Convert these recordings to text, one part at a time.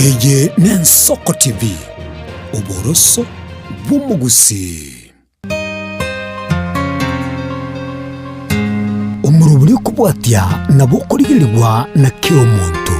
Eye n'Ensoko TV, oboroso bw'omogusii. Omorobori okobwatia nabo okorigererigwa na kera omonto.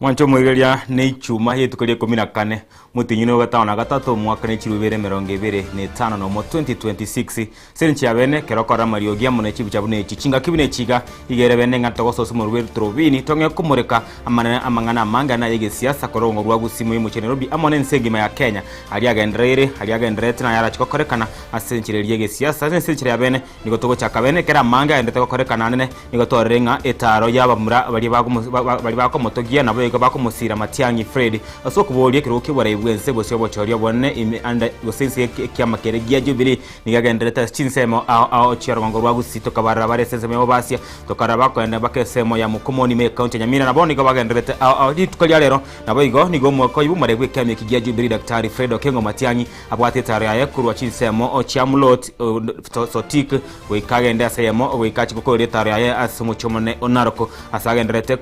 Mwanche omoigeria ne ichuma y'etuko ria ikomi na kane, motienyi o gatano na gatato, omwaka ne chilifu ibere emerongo ebere na etano nomo, 2026. Ase engencho ya bene, ekero okorora amariogi amo ne chibicha buna echi, chingaki buna echi iga, iga ere bene ng'a togosoa omorweri bw'eturubini, tong'e komoreka amanene amang'ana amange ane ay'egesiasa korwa orongo rwa Gusii moimochie Nairobi amo nense engima ya Kenya, aria agendereire, aria agendererete na ayarache gokorekana ase enchera eria y'egesiasa. Ase enchera ya bene, nigo togochaka bene ekero amange agendererete gokorekana anene, nigo twarorire ng'a etaaro y'abamura baria baria bakomotogia naboigo bakomosiira Matiang'i Fred ase okoboria ekerogo ki'oborai bw'ense gose obochori obonene ime ande gose inse y'ekiama keria gia Jubilee. Nigo agendererete ase chinsemo ao ao chi'orogongo rwa Gusii, tokabarora bare ase ensemo ya Bobasia, tokarora bakoenda mpaka ensemo ya Mukumoni ime y'Ekaunti ya Nyamira, na bono nigo bagendererete ao ao rituko ria rero. Naboigo nigo omwaka oyio bw'omorai bw'ekiama eki gia Jubilee Daktari Fred Okengo Matiang'i abwate etaaro yaye korwa chinsemo chia Mulot, Sotik goika agende ase eyemo goika achie gokoreria etaaro yaye ase omochie omonene o Narok ase agendererete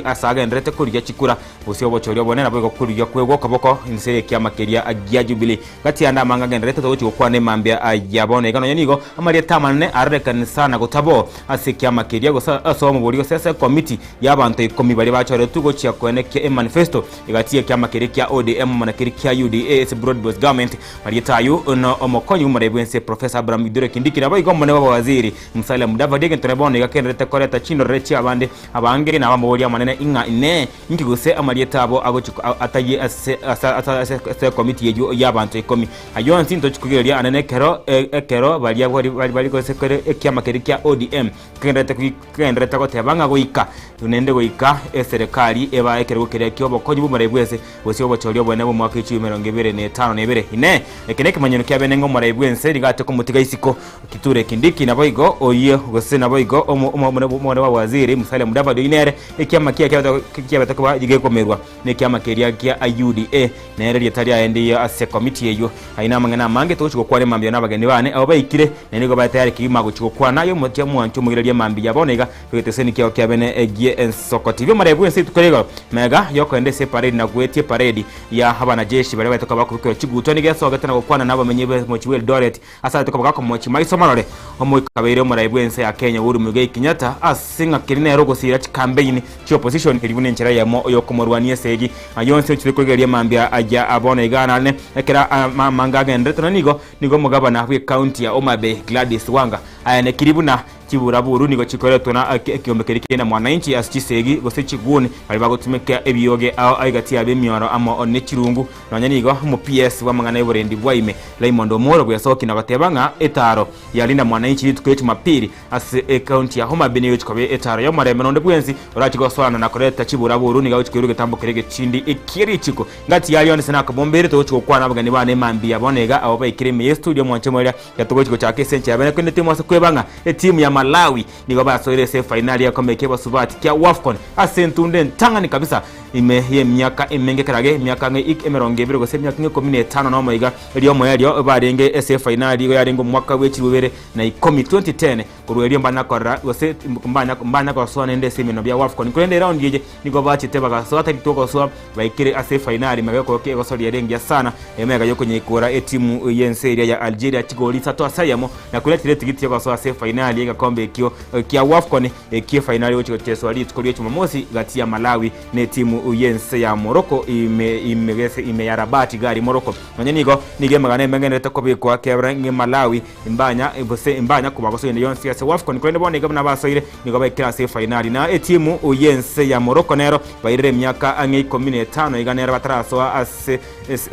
ase agendererete korigia chikura gose obochori obonene naboigo korigia kwegwa okoboko inse y'ekiama keria gia Jubilee. Gati ande amang'a agendererete togochia gokwana emambia ya bono iga nonya nigo amarieta amanene arorekane sana gotaboo ase ekiama keria gose ase omobori gose ase ekomiti y'abanto ikomi baria bachoretwe gochia koenekia emanifesto egati y'ekiama keria kia ODM amo na keria kia UDA ase Broad Based Government. Marieta ayio no omokonyi bw'omorai bw'ense Professor Abraham Kithure Kindiki naboigo omonene bw'abawaziri Musalia Mudavadi egento na bono iga kendererete koreta chindorere chi'abande abange na abamoboria amanene ing'a inee Inki gose amarieta abo agochia atayie ase ase ekomiti eyio y'abanto ikomi? Ayio onsi ntochia koigereria anene ekero ekero baria bari gose kere ekiama keria kia ODM kegendererete kegendererete goteba ng'a goika naende goika eserekari ebae ekerogo keria ki'obokonyi bw'omorai bw'ense gose obochori obonene bw'omwaka echumi emerongo ebere na etano na ebere. Inee! Eke nekemanyero kia bene ng'a omorai bw'ense nigo ate komotiga isiko Kithure Kindiki naboigo oyio gose naboigo omone bwa waziri Musalia Mudavadi oyio nere Ekiama kiaye kiabete koba gekomerwa nekiama keria kia UDA, nere rieta riaye ndiyo ase ekomiti eyio. Ayio namang'ana amange togochia gokwana emambia nabageni bane abwo baikire, na nigo bare tayari kegima gochia gokwana. Aye omochie omwanche omoirarie emambia bono iga egeteseni kiao kia bene gie ensoko. Tibia omorembe bw'ense rituko ria igoro. Magega yokogenda ase eparedi na goetia eparedi ya abanajeshi baria baete koba bakobekerwa chigutwa nigo esogete na gokwana nabamenyi b'omochie bw'Eldoret Ase ayio tokoba gakomochia maiso marore omoika kabeire omorai bw'ense ya Kenya Uhuru Muigai Kenyatta ase ng'a keria nere ogosiira chikambeini chia opposition eria buna enchera eyemo yokomorwania esegi. Ayio onsi ochire korigereria mambia aya a bono iga nane ekero amange agenderete nonya nigo nigo omogabana bw'ecounty ya Homa Bay Gladys Wanga ayanekiri buna Chiburaburu nigo chikoretwa na ekeombe keria kere na mwananchi ase chisegi gose chiguni baria bagotumeka ebioge ao egati yabo emioro amo ne chirungu. Nonya nigo omo PS bw'amang'ana y'oborendi bwa ime Raymond Omoro bwesokia na goteba ng'a etaaro ya Linda Mwananchi rituko ria Jumapili ase ecounty ya Homa Bay nigo egochia koba etaaro y'omorembe na onde bwensi orache gosoana na koreta chiburaburu nigo agochia koirwa egetambo keria egechindi ekie richiko. Ngati yaria onde ase nakomombere togochia gokwana abageni bane mambia bono iga abo baikire ime y'estudio mwanche moria Ekero togochia gochaka ase enchera bene korende timobasa kweba ng'a etimu ya Malawi nigo basoire ase efainali y'egekombe ki'abasubati kia Wafcon ase entunda entang'ani kabisa ime y'emiaka emenge kerage emiaka ang'e ik emerongo ebere gose emiaka ang'e ikomi na etano nomo iga erio omoerio barenge ase efainali igo yarenge omwaka bwe chilifu ibere na ikomi, 2010. Korwa erio mbanya korora gose mbanya mbanya gosoa naende ase emenwa bia Wafcon korende eraundi eye Nigo bachete bagasoa tari togosoa, baikire ase efainali magega y'okoorokia egosoria ere engiya sana, emegega y'okonyeikora etimu y'ense eria ya Algeria chigoli isato ase eyemo, na koretire etigiti y'ogosoa ase efainali y'egekombe ekio kia Wafcon ekio efainali egochia gocheswa rituko ria Jumamosi gati ya Malawi na etimu y'ense ya Morocco ime ime gese ime ya Rabat gari Morocco. Nonya nigo nigo emegano emengenerete kobekwa kebra ng'a Malawi Imbanya gose imbanya koba gose ende yonsi ase Wafcon korende bono iga buna basoire nigo baikire ase efainali na etimu y'ense ya Morocco nero bairire emiaka ang'e ikomi na etano iga nero batarasoa ase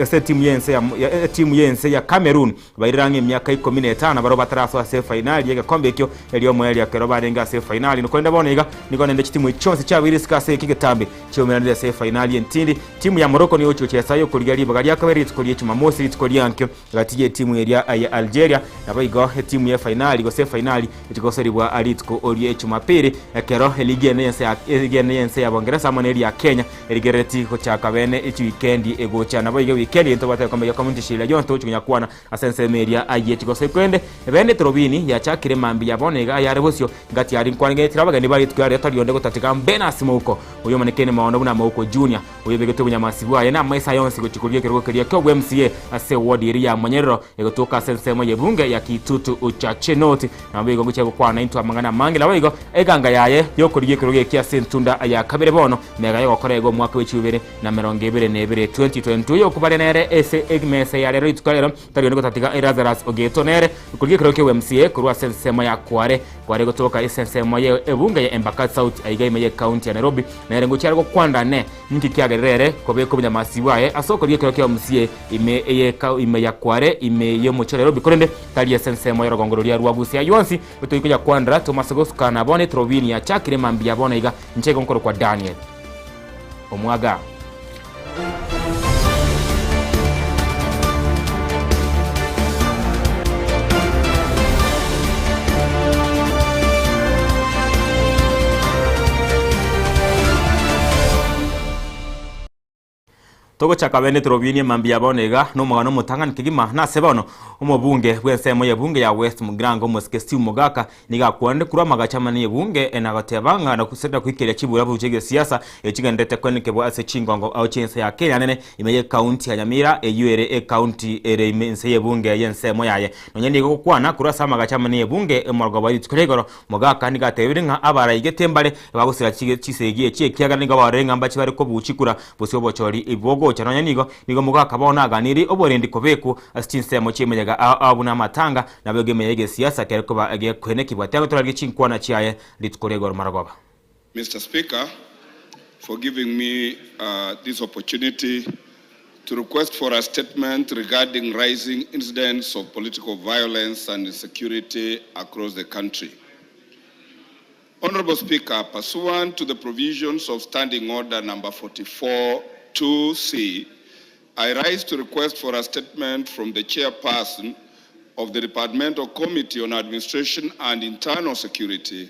ase etimu y'ense ya etimu y'ense ya Cameroon bairire ang'e emiaka ikomi na etano barobwo batarasoa ase efainali y'egekombe ekio erio omoerio ekero barenge ase efainali korende bono iga nigo naende chitimu echi chionsi chiabeire isiko ase eki egetambe chiaumeranire. ase efainali entindi. Timu ya Morocco nigo egochia gochesa yokorigia ribaga ria kabere rituko ria Jumamosi rituko riankio gati y'etimu eria ya Algeria. Naboigo etimu y'efainali gose efainali egochia goserigwa rituko rie Jumapili ekero eligi ene y'ense ya eligi ene y'ense ya Bongeresa amo neria ya Kenya erigerereti gochaka bene chiwikendi egocha. Naboigo ewikendi eye ntobwate egekombe gia Community Shield yonsi togochia konyakwana ase ensemo eria aye chigosoi korende bene etorobini yachakire mambia bono iga ayare bosio ngati aria nkwanegetire abageni ba rituko riaria tari onde gotatiga Benasi Mouko oyo omanekene mono buna Mouko Junior oyo obegetwe obonyamasi bwaye na amaiso aye onsi gochia korigia ekerogo keria ki'obwa MCA ase eward eria ya Monyerero egotoka ase ensemo y'ebunge ya Kitutu Chache North. Nabo igo ngochia gokwana intwe amang'ana amange naboigo eganga yaye y'okorigia ekerogo eki ase entunda ya kabere bono mega y'ogokora igo omwaka bwe 2022, 2022. Oyokobaria nere ase emesa ya rero rituko rero tari onde gotatiga Lazarus Ogeto nere okorigia ekerogo kia MCA korwa ase ensemo ya Kware Kware gotoka ase ensemo ye ebunge ya Embakasi South aiga ime ye county ya Nairobi nere ngochia are gokwanda ne ninki kiagerire ere kobeka obonyamasi bwaye ase okorigia ekerogo kia MCA ime eye ime ya Kware ime y'omochie o Nairobi korende tari ase ensemo y'orogongo roria rwa Gusii. Ayio onsi toikonya kwandera tomase gosukana bono etorobini yachakire mambia bono iga inche igo nkorokwa Daniel Omwaga. Togochaka bene torobini mambia bono iga nomogano omotang'ani kegima nase bono omobunge bw'ensemo y'ebunge ya West Mugirango omosike Steve Mogaka Nigo akwanire korwa amagacho amanene y'ebunge na goteba ng'a na goikeria chibura-buru chi'egesiasa echigendererete kwenekebwa ase chingongo ao chi'ense ya Kenya nene ime y'ekaunti ya Nyamira eyio ere ekaunti ere ime inse y'ebunge y'ensemo yaye. Nonya nigo gokwana korwa ase amagacho amanene y'ebunge omorgoba rituko ria igoro, Mogaka nigo atebire ng'a abaraigete mbare bagosira chisegi echi ekiagera nigo barorire ng'a mbache bare kobua chikura bosio obochori bogocha. Nonya nigo nigo Mogaka bono aganirie oborendi kobekwa ase chinsemo chi'emeyega ao ao buna amatanga Naboigo emeya y'egesiasa kere koba egekoenekigwa, tiagotoraria chinkwana chiaye rituko ria igoro marogoba. Mister Speaker, for giving me this opportunity to request for a statement regarding rising incidents of political violence and insecurity across the country. Honourable Speaker, pursuant to the provisions of Standing Order number 44 2C, I rise to request for a statement from the chairperson of the Departmental Committee on Administration and Internal Security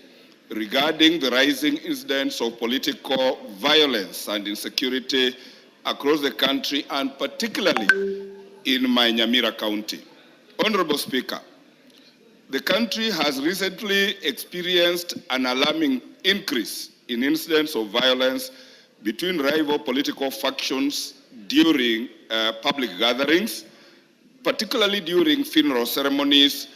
regarding the rising incidents of political violence and insecurity across the country and particularly in my Nyamira County. Honorable Speaker, the country has recently experienced an alarming increase in incidents of violence between rival political factions during uh, public gatherings, particularly during funeral ceremonies,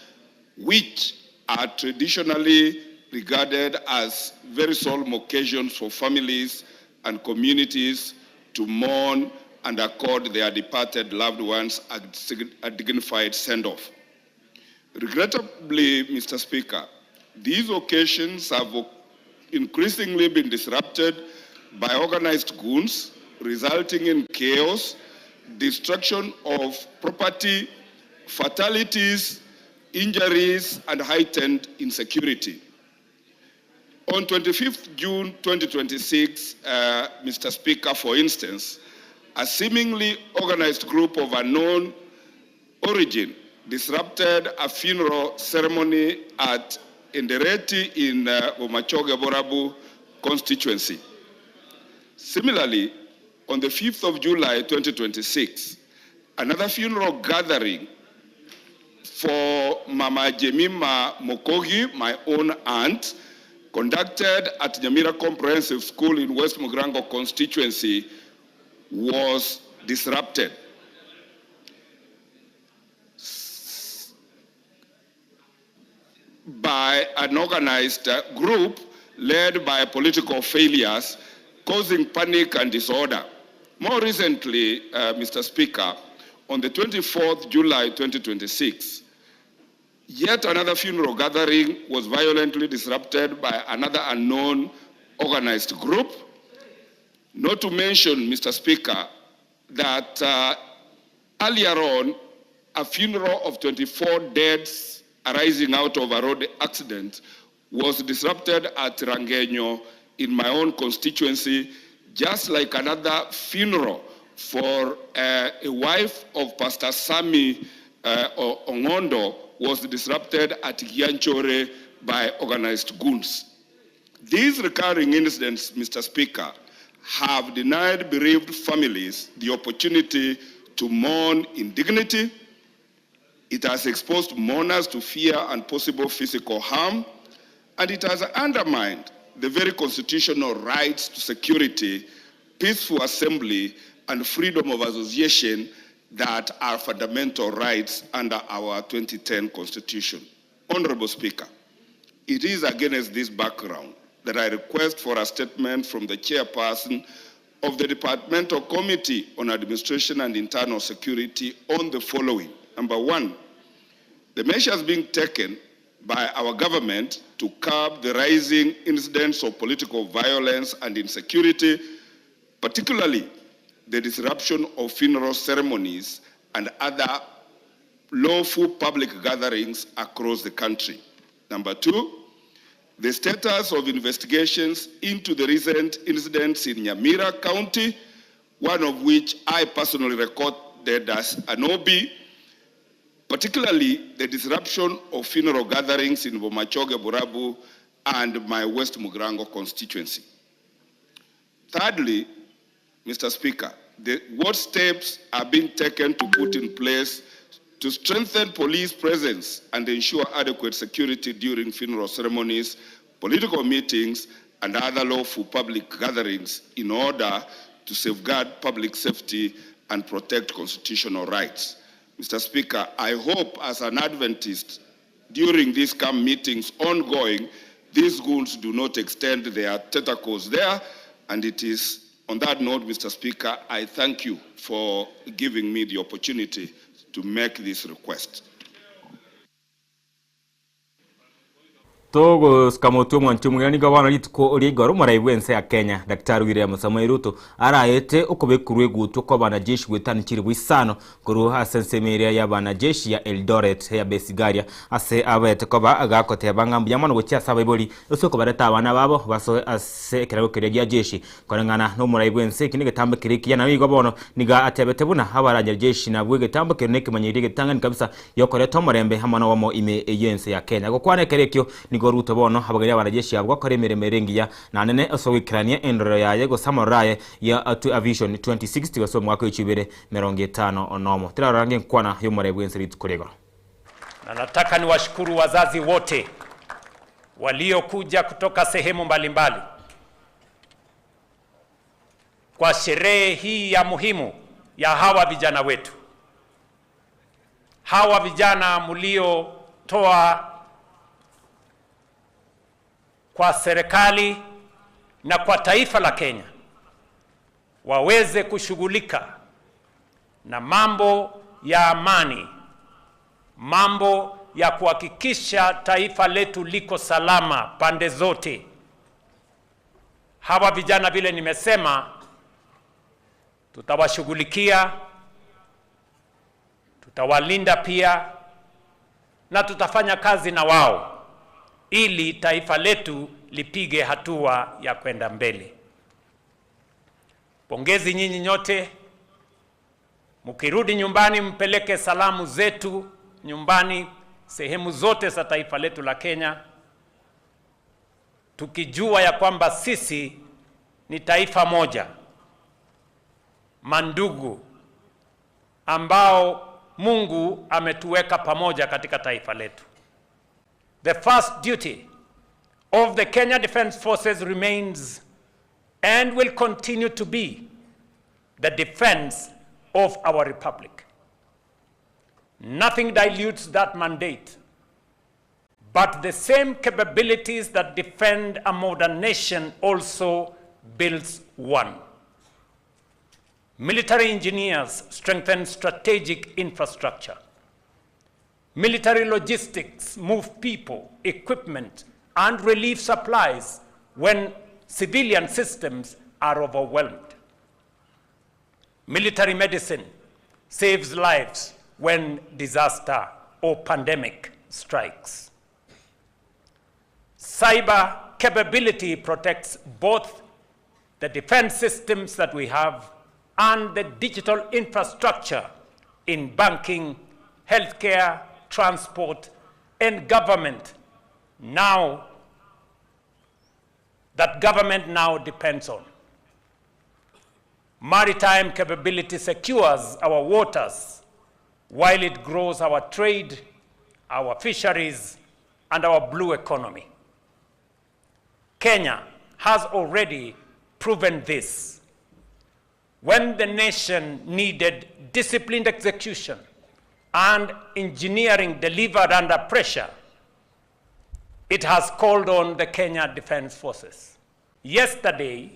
which are traditionally regarded as very solemn occasions for families and communities to mourn and accord their departed loved ones a, a dignified send-off. Regrettably, Mr. Speaker, these occasions have increasingly been disrupted by organized goons, resulting in chaos, destruction of property, fatalities, injuries, and heightened insecurity. On 25th June 2026, Mr. Speaker, for instance, a seemingly organized group of unknown origin disrupted a funeral ceremony at Endereti in Bomachoge Borabu constituency. Similarly, on the 5th of July 2026, another funeral gathering for Mama Jemima Mokogi, my own aunt, conducted at Nyamira Comprehensive School in West Mugirango constituency was disrupted. by an organized group led by political failures, causing panic and disorder. More recently, Mr. Speaker, on the 24th July 2026, yet another funeral gathering was violently disrupted by another unknown organized group. Not to mention, Mr. Speaker, that earlier on, a funeral of 24 deaths arising out of a road accident was disrupted at Rangenyo in my own constituency just like another funeral for a wife of Pastor Sammy Ong'ondo was disrupted at Gianchore by organized goons. These recurring incidents, Mister Speaker, have denied bereaved families the opportunity to mourn in dignity, it has exposed mourners to fear and possible physical harm, and it has undermined the very constitutional rights to security, peaceful assembly, and freedom of association that are fundamental rights under our 2010 Constitution. Honorable Speaker, it is against this background that I request for a statement from the chairperson of the Departmental Committee on Administration and Internal Security on the following. Number one, the measures being taken by our government to curb the rising incidents of political violence and insecurity, particularly the disruption of funeral ceremonies and other lawful public gatherings across the country. Number two, the status of investigations into the recent incidents in Nyamira County, one of which I personally recorded as an OB, particularly the disruption of funeral gatherings in Bomachoge, Borabu, and my West Mugirango constituency. Thirdly, Mr. Speaker, what steps are being taken to put in place to strengthen police presence and ensure adequate security during funeral ceremonies, political meetings, and other lawful public gatherings in order to safeguard public safety and protect constitutional rights? Mr. Speaker, I hope as an Adventist, during these camp meetings ongoing, these goons do not extend their tentacles there. And it is on that note, Mr. Speaker, I thank you for giving me the opportunity to make this request. Togosika motwe omwanchi omogeni nigo bono rituko ria igoro omorai bw'ense ya Kenya Daktari William Samoei Ruto araete okobekurwa egutwa kw'abanajeshi goetania chiribu isano korwa ase ensemo eria y'abanajeshi ya Eldoret ya Besigaria ase abete koba agakoteba ng'a mbuya mono gochia ase abaibori ase okobareta abana babo basoe ase ekerago keria gia jeshi koreng'ana nomorai bw'ense eki negetambo keria ekiya nabo igo bono nigo atebete buna abaranyajeshi nabwo egetambo keria nekemanyererio egetang'ani kabisa yokoreta omorembe amo nobomo ime y'ense ya Kenya. Gokwana ekero ekio nigo Ruto bono abageria abanajeshi abwo gokora emeremo ere engiya na nene ase ogoikerania endorero yaye gose amaroro aye ya Vision 2060 gose omwaka o chibere merongo etano nomo. Tirarora ng'a enkwana y'omorai bw'ense rituko ria igoro. Na nataka niwashukuru wazazi wote waliokuja kutoka sehemu mbalimbali kwa sherehe hii ya muhimu ya hawa vijana wetu. Hawa vijana mliotoa kwa serikali na kwa taifa la Kenya waweze kushughulika na mambo ya amani, mambo ya kuhakikisha taifa letu liko salama pande zote. Hawa vijana vile nimesema, tutawashughulikia, tutawalinda pia, na tutafanya kazi na wao ili taifa letu lipige hatua ya kwenda mbele. Pongezi nyinyi nyote. Mkirudi nyumbani, mpeleke salamu zetu nyumbani, sehemu zote za taifa letu la Kenya, tukijua ya kwamba sisi ni taifa moja, mandugu ambao Mungu ametuweka pamoja katika taifa letu. The first duty of the Kenya Defence Forces remains and will continue to be the defense of our republic. Nothing dilutes that mandate, but the same capabilities that defend a modern nation also builds one. Military engineers strengthen strategic infrastructure. Military logistics move people, equipment, and relief supplies when civilian systems are overwhelmed. Military medicine saves lives when disaster or pandemic strikes. Cyber capability protects both the defense systems that we have, and the digital infrastructure in banking, healthcare, transport, and government now that government now depends on. Maritime capability secures our waters while it grows our trade, our fisheries, and our blue economy. Kenya has already proven this. When the nation needed disciplined execution and engineering delivered under pressure, it has called on the Kenya Defense Forces. Yesterday,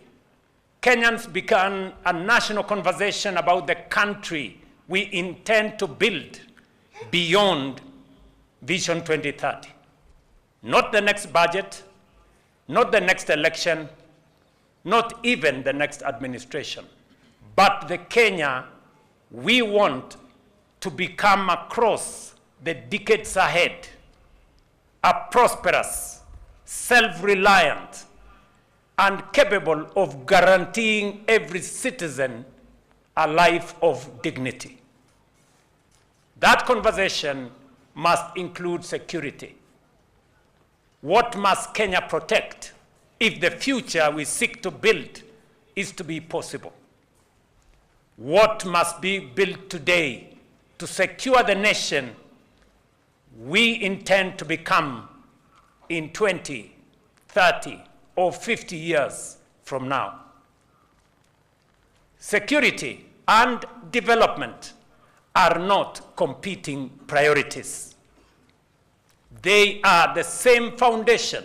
Kenyans began a national conversation about the country we intend to build beyond Vision 2030. Not the next budget, not the next election, not even the next administration, but the Kenya we want to become across the decades ahead, a prosperous, self-reliant, and capable of guaranteeing every citizen a life of dignity. That conversation must include security. What must Kenya protect if the future we seek to build is to be possible? What must be built today to secure the nation we intend to become in 20, 30, or 50 years from now? Security and development are not competing priorities. They are the same foundation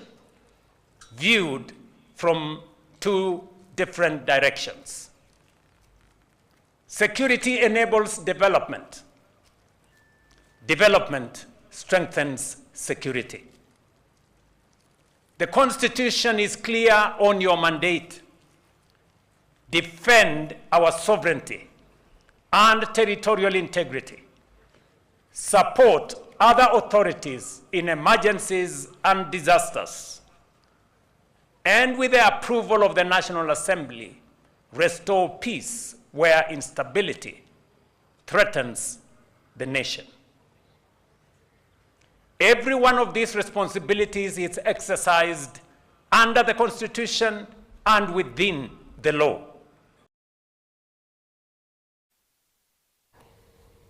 viewed from two different directions. Security enables development. Development strengthens security. The Constitution is clear on your mandate. Defend our sovereignty and territorial integrity. Support other authorities in emergencies and disasters. And with the approval of the National Assembly, restore peace where instability threatens the nation. Every one of these responsibilities is exercised under the Constitution and within the law.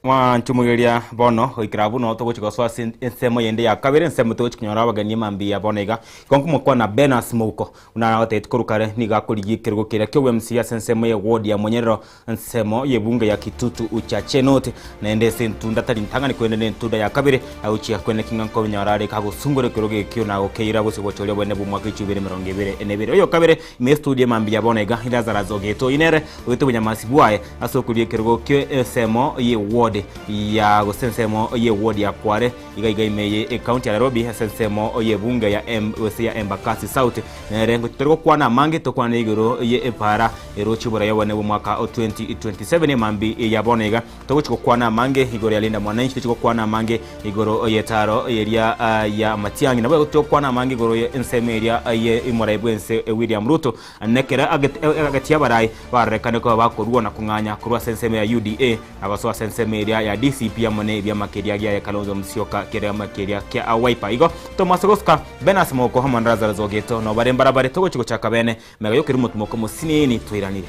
Mwanchumugeria bono goikera abwo noo togochia gosoa ase ensemo yende ya kabere, ensemo togochia konyora abageni mambia bono iga. Igo nkomokwana Benas Mouko, buna nagotebetie korwa kare nigo akorigia ekerogo keria kia obwMCA ase ensemo ye ward ya Monyerero, ensemo y'ebunge ya Kitutu Uchache North, naende ase entunda tari ntang'ani korende ne entunda ya kabere, agochia kweneki ng'a nkonyora are kagosungora ekerogo ekio na gokeira gose gochoria obonene bw'omwaka echio ibere emerongo ebere na ebere. Oyo kabere ime estudio mambia bono iga, Lazarus Ogeto oyio nere oete obonyamasi bwaye Ase okoria ekerogo ki'ensemo y'eward ya gose ensemo y'eward ya Kware iga iga ime ye ekaunti ya Nairobi ase ensemo y'ebunge ya em gose ya Embakasi South. Nere ngochi tore gokwana amange tokwane igoro ye epaara erochie oboraia obonene bw'omwaka o 2027 emambi ya bono iga togochi gokwana amange igoro ya Linda Mwananchi tochi gokwana amange igoro y'etaro eria ya Matiang'i nabo tochi gokwana amange igoro ye ensemo eria ye omorai bwense William Ruto Nekero agati y'abarai barorekane koba bakorua na kong'anya korwa ase ensemo ya UDA na gosoa ase ensemo eria ya DCP amo nebiama keria giaye Kalonzo Musyoka keria keria kia Wiper. Igo Thomas Gosuka, Benas Moko amo na Lazarus Ogeto nabo bare mbarabare togochia gochaka bene mega yokerwa omotimoko omosinini twairanire.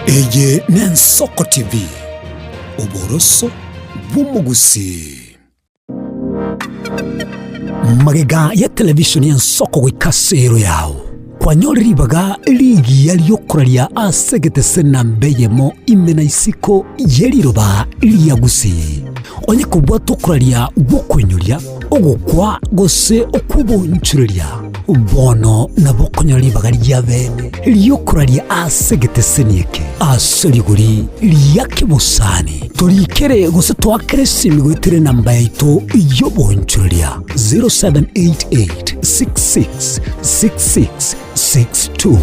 Eye n'Ensoko TV, oboroso bw'omogusii. Magega ya televishoni y'ensoko goika ase ero yao, kwanyorire ribaga rigiya ri'okoraria ase egetese namba eyemo ime na isiko ye riroba ria Gusii. Onye kobwata okoraria gw'okoinyoria, ogokwa, gose okw'obonchoreria. Bono nabo okonyora ribaga ria bene ri'okoraria ase egeteseni eke ase rigori ria kebosani. Torikere gose toakere esimi goetera enamba yaito y'obonchoreria 0788 66 66 62.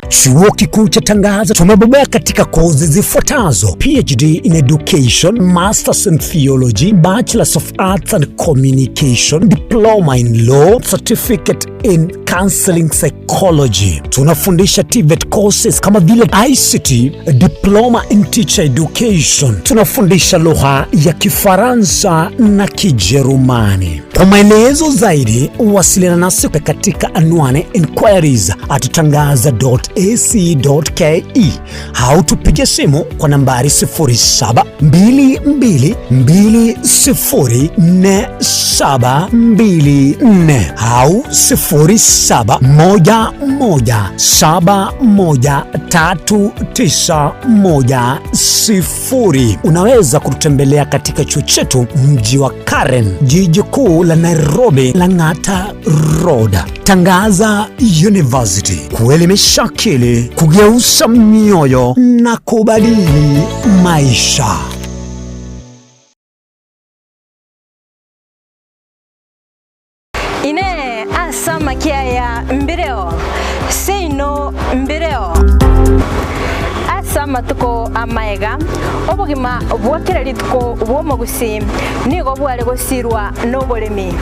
Chuo Kikuu cha Tangaza tumebobea katika kozi zifuatazo: PhD in Education, Masters in Theology, Bachelors of Arts and Communication, Diploma in Law, Certificate in Counseling Psychology. Tunafundisha TVET courses kama vile ICT, Diploma in Teacher Education. Tunafundisha lugha ya Kifaransa na Kijerumani. Kwa maelezo zaidi wasiliana nasi katika anwani inquiries at tangaza.ac.ke au tupige simu kwa nambari 0722204724 au 0711713910. Unaweza kututembelea katika chuo chetu mji wa Karen, jiji kuu la Nairobi, Lang'ata Road. Tangaza University, kuelimisha akili, kugeuza mioyo na kubadili maisha. Inee! Ase amakia aya mbireo? Seino mbireo. Ase amatuko amaega, obogima bwa kera rituko bw'omogusii nigo bware gosirwa noboremi,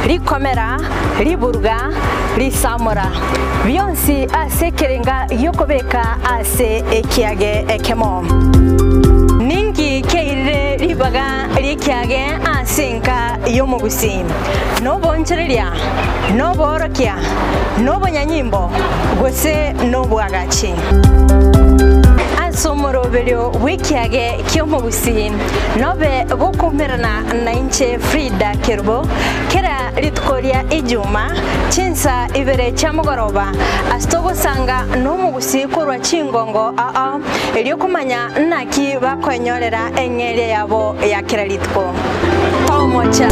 rikomera, riburuga, risamora, bionsi ase ekerenga gi'okobeka ase ekiage ekemo. Ninki kiairire ribaga ri'ekiage ase enka y'omogusii? Nobonchoreria, noboorokia, nobonyanyimbo, gose nobwagachi. Ase omoroberio bw'ekiage ki'omogusii nobe gokoumerana nainche Frida Kerubo kera rituko ria Ijuma chinsa ibere chia mogoroba ase togosanga nomogusii korwa chingongo ao erio komanya naki bakoenyorera eng'eria yabo ya kera rituko. Tomocha.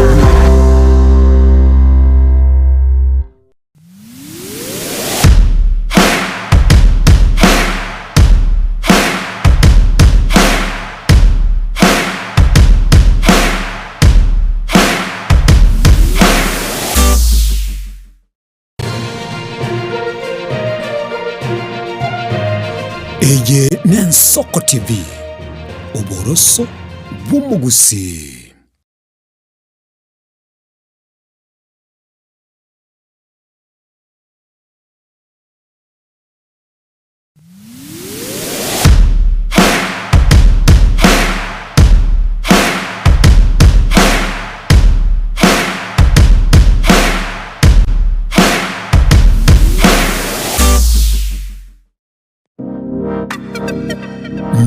Eye n'Ensoko TV, oboroso bw'omogusii.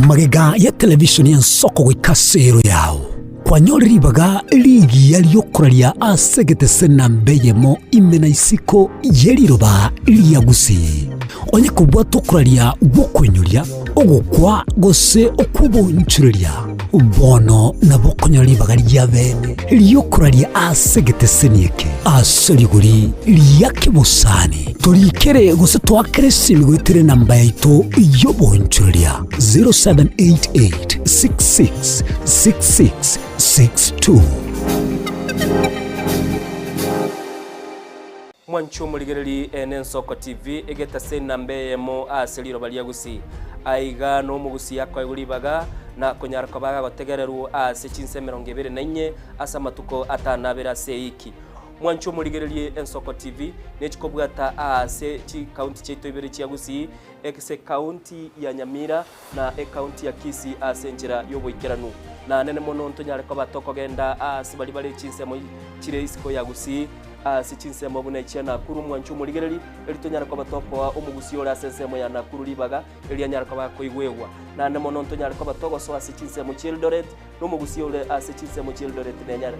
Magega ya televishoni y'ensoko goika ase ero yao, kwanyorire ribaga rigiya ri'okoraria ase egetese namba eyemo ime na isiko ye riroba ria Gusii. Onye kobwata okoraria gw'okoinyoria, ogokwa, gose okw'obonchoreria, bono nabo okonyora ribaga ria bene ri'okoraria ase egeteseni eke ase rigori ria kebosani. Torikere gose toakere esimi goetera enamba yaito y'obonchoreria 0788 66 66 62. Mwanche omorigereri ene Ensoko TV, egetase enamba eyemo ase riroba ria Gusii. Aiga nomogusii akoegwa ribaga na konyara koba agotegererwa ase chinsa 24 ase amatuko atanabere ase eiki. Mwanche omorigererie Ensoko TV nechikobwata aase chikaunti chiaito ibere chia Gusii, ase ekaunti ya Nyamira na ekaunti ya Kisii ase enchera y'oboikeranu. Na nene mono ntonyare koba tokogenda aase baria bare chinsemo chire isiko ya Gusii, ase chinsemo buna echia Nakuru mwanche omorigereri, eri tonyare koba tokoa omogusii ore ase ensemo ya Nakuru ribaga, eri anyare koba akoigwegwa. Naende mono ntonyare koba togosoa ase chinsemo chi'Eldoret, na omogusii ore ase chinsemo chi'Eldoret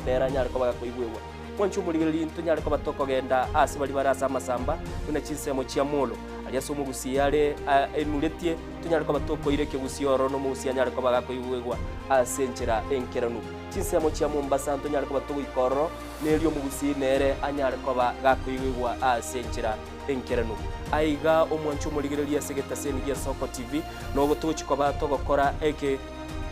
nere anyare koba gakoigwegwa. Mwanche omorigereri, ntonyare koba tokogenda aase baria bare ase amasamba, buna chinsemo chia Molo. Aria ase omogusii are enuretie, tonyare koba tokoira ekegusii ororo na omogusii anyare koba gakoigwegwa ase enchera enkeranu. Chinsemo chia Mombasa ntonyare koba togoika ororo, na erio omogusii nere anyare koba gakoigwegwa ase enchera enkeranu. Aiga omwanche omorigereria ase egetaseni gia Soko TV, nogo togochia koba togokora eke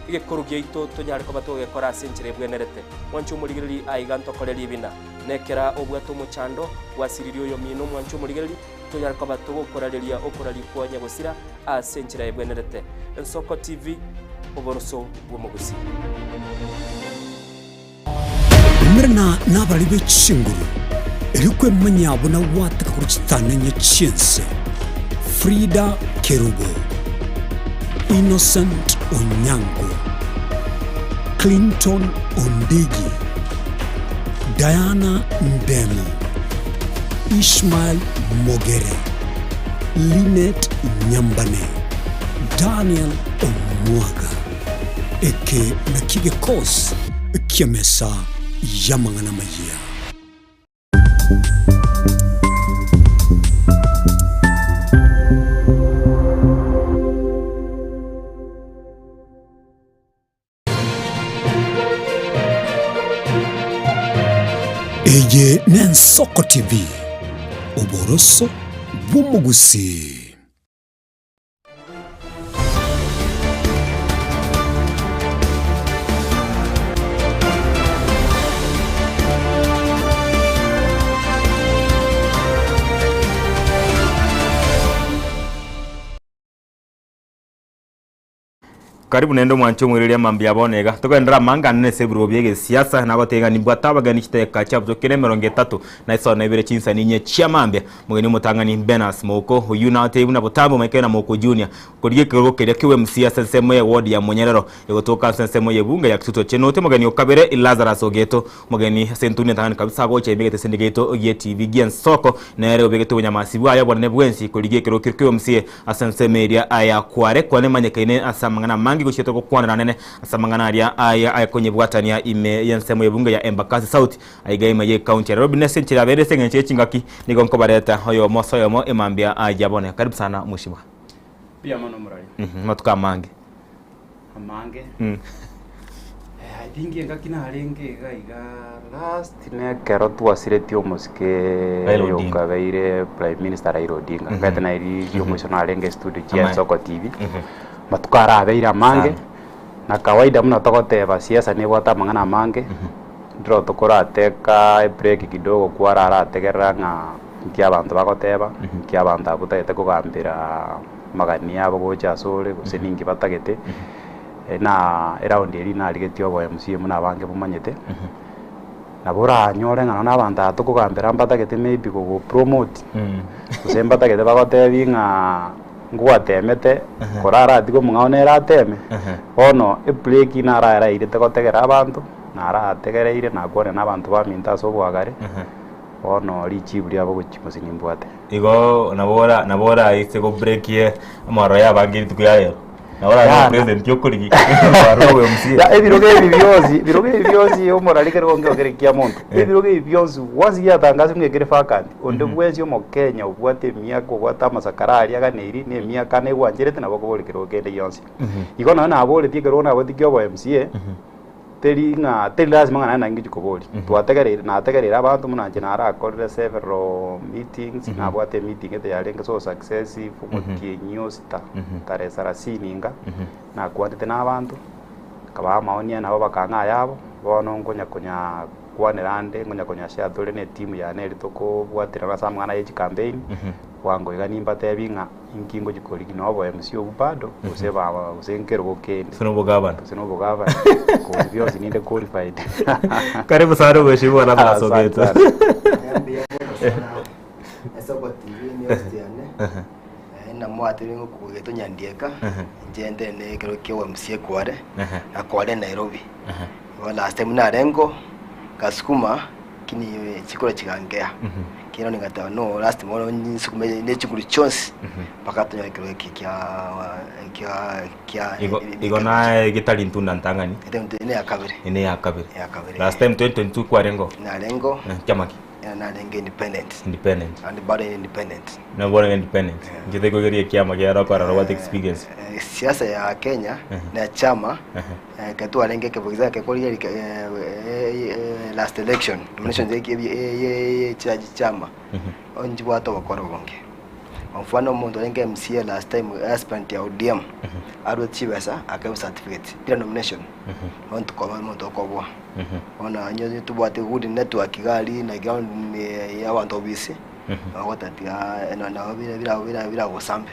egekoro giaito tonyare koba togegekora ase enchera ebwenerete. Mwanche omorigereria aiga ntokore ribina. Nekera obwate omochando, gwasiririe oyomino omwanche omorigereria, tonyare koba togokorareria okoraria kwa nyagosira ase enchera ebwenerete. Ensoko TV, oboroso bw'omogusii. Umerana nabare be chinguru, erio kwemanyia buna gwateka korwa chitanenye chi'ense. Frida Kerubo, Innocent Onyango, Clinton Ondigi, Diana Ndemo, Ishmael Mogere, Linet Nyambane, Daniel Omwaga. Eke nakio gekosi ki'emesa y'amang'ana amayia. Eye n'Ensoko TV, oboroso bw'omogusii. Karibu naende omwanche omwereria mambia bono iga. Togenderere amang'ana ase ebirogo bia egesiasa na goteba ng'a nimbwate abageni chidakika chiabutokire emerongo etato na isano na ibere chinsa ninye chia mambia. Omogeni omotang'ani Benas Mouko oyio natebi buna botambe omoikere na Mouko Junior korigia ekerogo keria kia MCA ase ensemo ye ward ya Monyerero egotoka ase ensemo ye bunge ya Kitutu Chenoti. Omogeni o kabere Lazarus Ogeto omogeni ase entuni entang'ani kabisa agocha ime egeteseni giaito gie TV gi'ensoko nere obegete obonyamasi bwaye obonene bwensi korigia ekerogo keria kia MCA Ase ensemo eria aya kware kwanemanyekaine ase amang'ana amange gochiete gokwanera anene ase amang'ana aria aya ayakonyebwatania ime y'ensemo y'ebunge ya Embakasi South aiga ime y'ecounty ya Nairobi nase enchera yabeire ase eng'encho y'echingaki nigo nkobareta oyomo ase oyomo emambia aya bono. Karibu sana mheshimiwa. Mbuya mono omorari. Amatuko amange. Amange. I think engaki narenge iga iga last nekero twasiretie omosike Raila Odinga. okabeire prime minister Raila Odinga. Ngete naye riria omoiso narenge studio chia Amae. Ensoko TV. Matuko arabeire amange, Sana. na kawaida buna togoteba siasa nebwate amang'ana amange, ndiro tokorateka ebreak kidogo kwararategerera ng'a nki abanto bagoteba, nki abanto abwo otagete kogambera amagani abo gocha asore gose ninki batagete, na eraundi eria narigetie obo MCA buna abange bomanyete, nabo oranyore ng'a nonye abanto aba tokogambera mbatagete maybe gogopromote, gose mbatagete bagotebi ng'a ngwatemete, koraratige omong'ao nere ateme, bono ebreak naraerairete gotegera abanto, narategereire nakwane na abanto baminto ase obwagare. Bono richibu riabo gochia gose nimbwate. Igo nabo ora nabo oraise go break amaroro ya abange rituko ria rero. Nabo orabe Yana. president okorigi kwarwa obe MCA. Ya, ebirogo ebi bionsi ebirogo ebi bionsi omorari kere gonge okere kia monto ebirogo ebi bionsi once giatangasirwe ng'a ekere vacant onde bwensi omokenya obwate emiaka obwate amasakara aria aganeiri na emiaka negwancherete nabo okobori kerogo kende gionsi. Igo nonye naboretie ekerogo naboretie kia obo MCA. Teri ng'a teri lasima ng'a naende nainche koboria. Twategereire nategereire abanto buna inche narakorire several meetings, nabwate emeeting ete yarenge so successive omotienyi o sita, tarehe sarasini iga, nakwanete na abanto, nkabaa amaoni ane nabo bakang'a ayabo, bono nkonya konya kwanera ande, nkonya konya share tore na etimu yane eria tokobwaterana ase amang'ana ya chicampaign, bwango iga nimbatebi ng'a. Inki ngochia korigia na obo MC obwo bado gose baba gose nkerogo kende Gose nobogavana. gose nobogavana cause bionsi ninde qualified. Karibu sana mheshimiwa Lazarus Asante Ogeto. sana. Mbuya mono sana Esoko TV ni host yane namwatire ngokugetwa Nyandieka inche ntene ekero kia OMC Kware na Kware Nairobi. Igo last time narengo ngasukuma Lakini chikura chikankea. Kero nigateba no last bono nsukume ne chinguru chionsi mpaka tonyore ekero eke kia kia kia Igo igo naye getari ntunda ntang'ani ene ya kabere ene ya kabere. Ya kabere. Last time 2022 kwarengo narengo Eh, kiama ki? Narenge independent. Independent. Naende bado independent. Nabo bono independent. Inche taikoigeria ekiama kiaro okorora obwate experience. Siasa ya Kenya na chama ekero twarenge for example ekero korigereria last election nomination ye chama nchibwate obokora obonge. Kwa mfano omonto orenge MCA last time aspirant ya ODM arwete chibesa akaegwa certificate bila nomination bono tokoba omonto okoboa. Bono onye tobwate good network iga aria na ground ya abanto obisi ogoteba tiga nabo biragosambe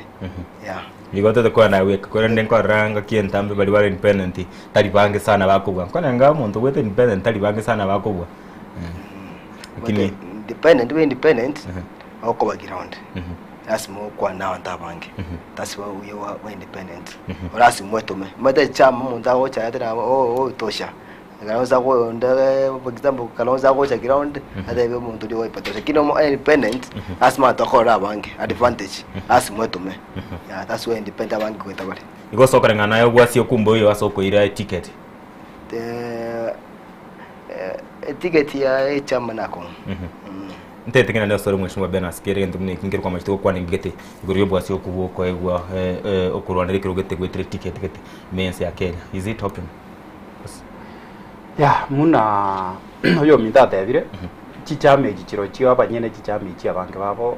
yeah. Nigo totokwana bweka korende nkorora ngaki entambe baria bare independent tari bange sana bakobua. Nkwane nga omonto obwate independent tari bange sana bakobua. Lakini independent obe independent okoba ground lasima okwane na abanto abange that's why obuya bwa independent lasima mwetome omanyete chama omonto agocha aete nabo ogotosha Kalonzo ago onde for example Kalonzo agocha ground atebie omonto oria ogoipatosha lakini omo independent lasima abanto bakorora abange advantage lasima oetome yeah that's why independent abange goeta bare. Igo ase okoreng'ana naye obwasie okumba oyo ase okoira eticket. Eticket ya echama nakong'u. Ntaete ng'a naende ase ore mweshimiwa Ben ase kera egento buna eki nkere kwamachete gokwana engigete igoro y'obwasi okwo bwokoegwa okorwanera ekerogo gete goetera eticket gete ime y'ense ya Kenya. Is it open? Yah muna oyominto atebire, chichama echi chirochio abanyene chichama echi abange babo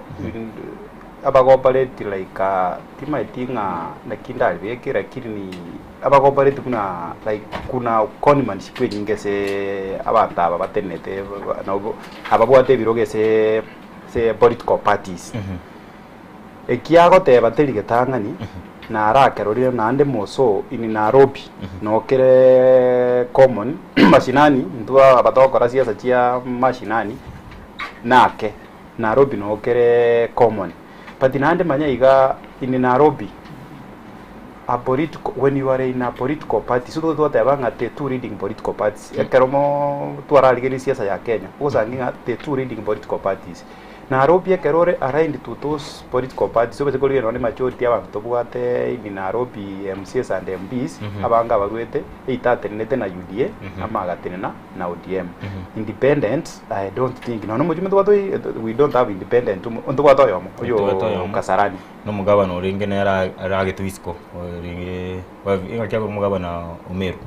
abagopareti like timaeti ng'a naki ndaribeke lakini abagopareti buna like kuna conmanship enyinge ase abanto aba batenenete nabo ababwate ebirogo ase ase political parties. Ekiagoteba teri getang'ani, na arakerorire naende moso in Nairobi nokere common mashinani intwe aba togokora siasa chia mashinani nake Nairobi nokere common but naende manya iga in Nairobi a political when you are in a political party so twateba ng'a the two leading political parties ekero mo twararigereria siasa ya Kenya ogosangi ng'a the two leading political parties. Nairobi ekero ore aligned to those political parties obese korigereria nonye majority y'abanto tobwate in Nairobi MCAs and MPs abange abaruete either atenenete na UDA ama agatenena na ODM. Independent I don't think nonye omochie ntobwate oyi we don't have independent ntobwate oyomo oyo Ntobwate oyomo. Kasarani. Na omogabana orenge nere aragetwe isiko orenge engaki akorwa omogabana o Meru.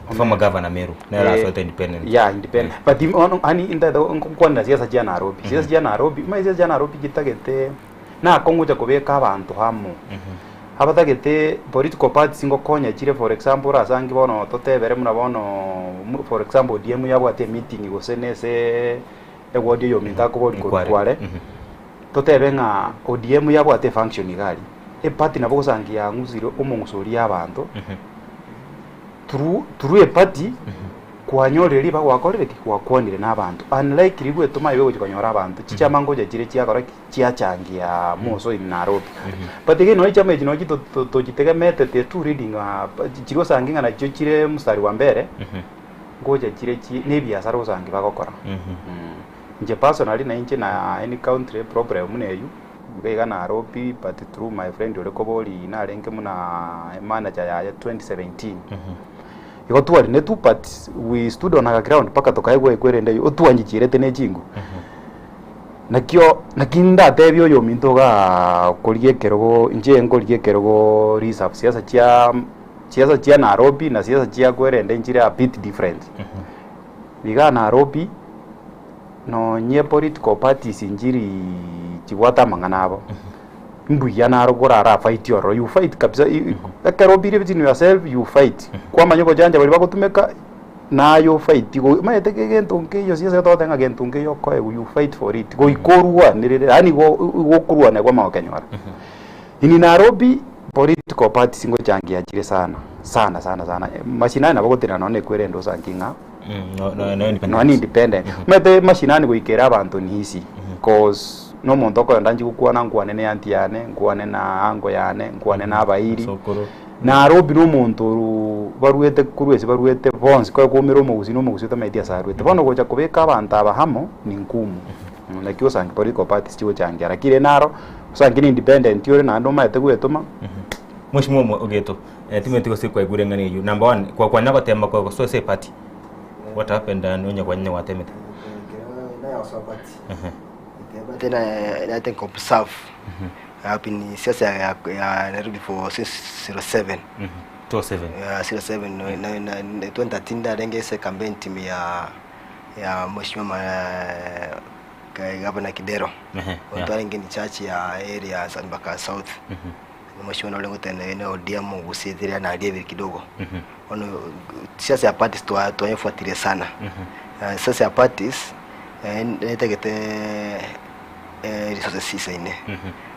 Former governor Meru nere asoete independent. Yeah, independent. But im- ono ani intagete nkokwanera siasa chia Nairobi. Siasa chia Nairobi, omanye siasa chia Nairobi chitagete nakong'u gocha kobeka abanto amo. Abatagete political parties ngokonya chire for example orasange bono totebere buna bono mu- for example ODM yabwate emeeting gose na ase eward oyominto akoboria korwa Nkware. kware. Totebe ng'a ODM yabwate efunction iga aria. Eparty nabo ogosangi yang'usire omong'uso oria abanto. Through through eparty kwanyorire ribaga gwakorire ki? Gwakwanire na abanto unlike riria gwetoma ibe gochia konyora abanto chichama ngocha chire chiakora ki? Chiachangia moso in Nairobi. But again nonye chichama echi nonye to- to- tochitegemete the two leading chiria osange ng'a nachio chire mstari wa mbere ngocha chire chi na ebiasara osange bagokora. Inche personally na inche na any country problem buna eywo. Iga iga Nairobi but through my friend ore kobori narenge buna emanager yaye 2017. Igo twarinetwe but we stood on our ground mpaka tokaegwa ekwerende eywo otwanyichierete ne chinguru. Nakio naki ndatebie oyominto igaa korigia ekerogo inche nkorigia ekerogo reserve siasa chia siasa chia Nairobi na siasa chia kwerende nchire a bit different. Igaa Nairobi. Nonye political parties nchiri chibwate amang'ana abo, mbuya naro korara fight ororo, you fight kabisa ekero obelieve in yourself you fight, kwamanya obochanja baria bagotumeka naye ofight go omanyete egento nkeiyo siasa togoteba ng'a gento nkeiyo okoegwa you fight for it goika orwanerere yaani igo igo okorwana kwamanya gokenyora. In Nairobi political parties ngochangia chire sana sana sana sana, mashinani nabo ogotenena nonye na ekwerende osanki ng'a. Nonya ni independent. Omanyete mashinani goikera abanto ni easy cause na omonto okoenda nchi gokwana nkwane na eanti yane, nkwane na uncle yane, nkwane na abairi. Sokoro. Nairobi na omonto oru baruete korwa ase baruete bonsi koe kwaumera omogusii na omogusii otamanyeti ase aruete. Bono gocha kobeka abanto aba amo ni ngumu. Naki osange political parties chigochangia lakini rende naro osange ni independent ore naende omanyete gwetoma. Mweshimiwa omo ogeto. Timanyeti gose kwaigure eng'ana eyio. Number one, kwa kwanya gotema kwa gosoa ase eparty, what happened and onye kwanya gwatemete? Ekero nanya Ndagosoa party. But na think observe. I've been in siasa ya, ya Nairobi for since 07. 07. Yeah, 07 no, na, na, na 2013 ndarenge ase campaign team ya ya mheshimiwa ma, Gavana Kidero. Twarenge in charge ya area ya mpaka South. Mheshimiwa nore gotene ne ODM gusithiria na aliye kidogo. Ono siasa ya parties twa twaefuatilia sana. Siasa ya parties netegete resources isaine.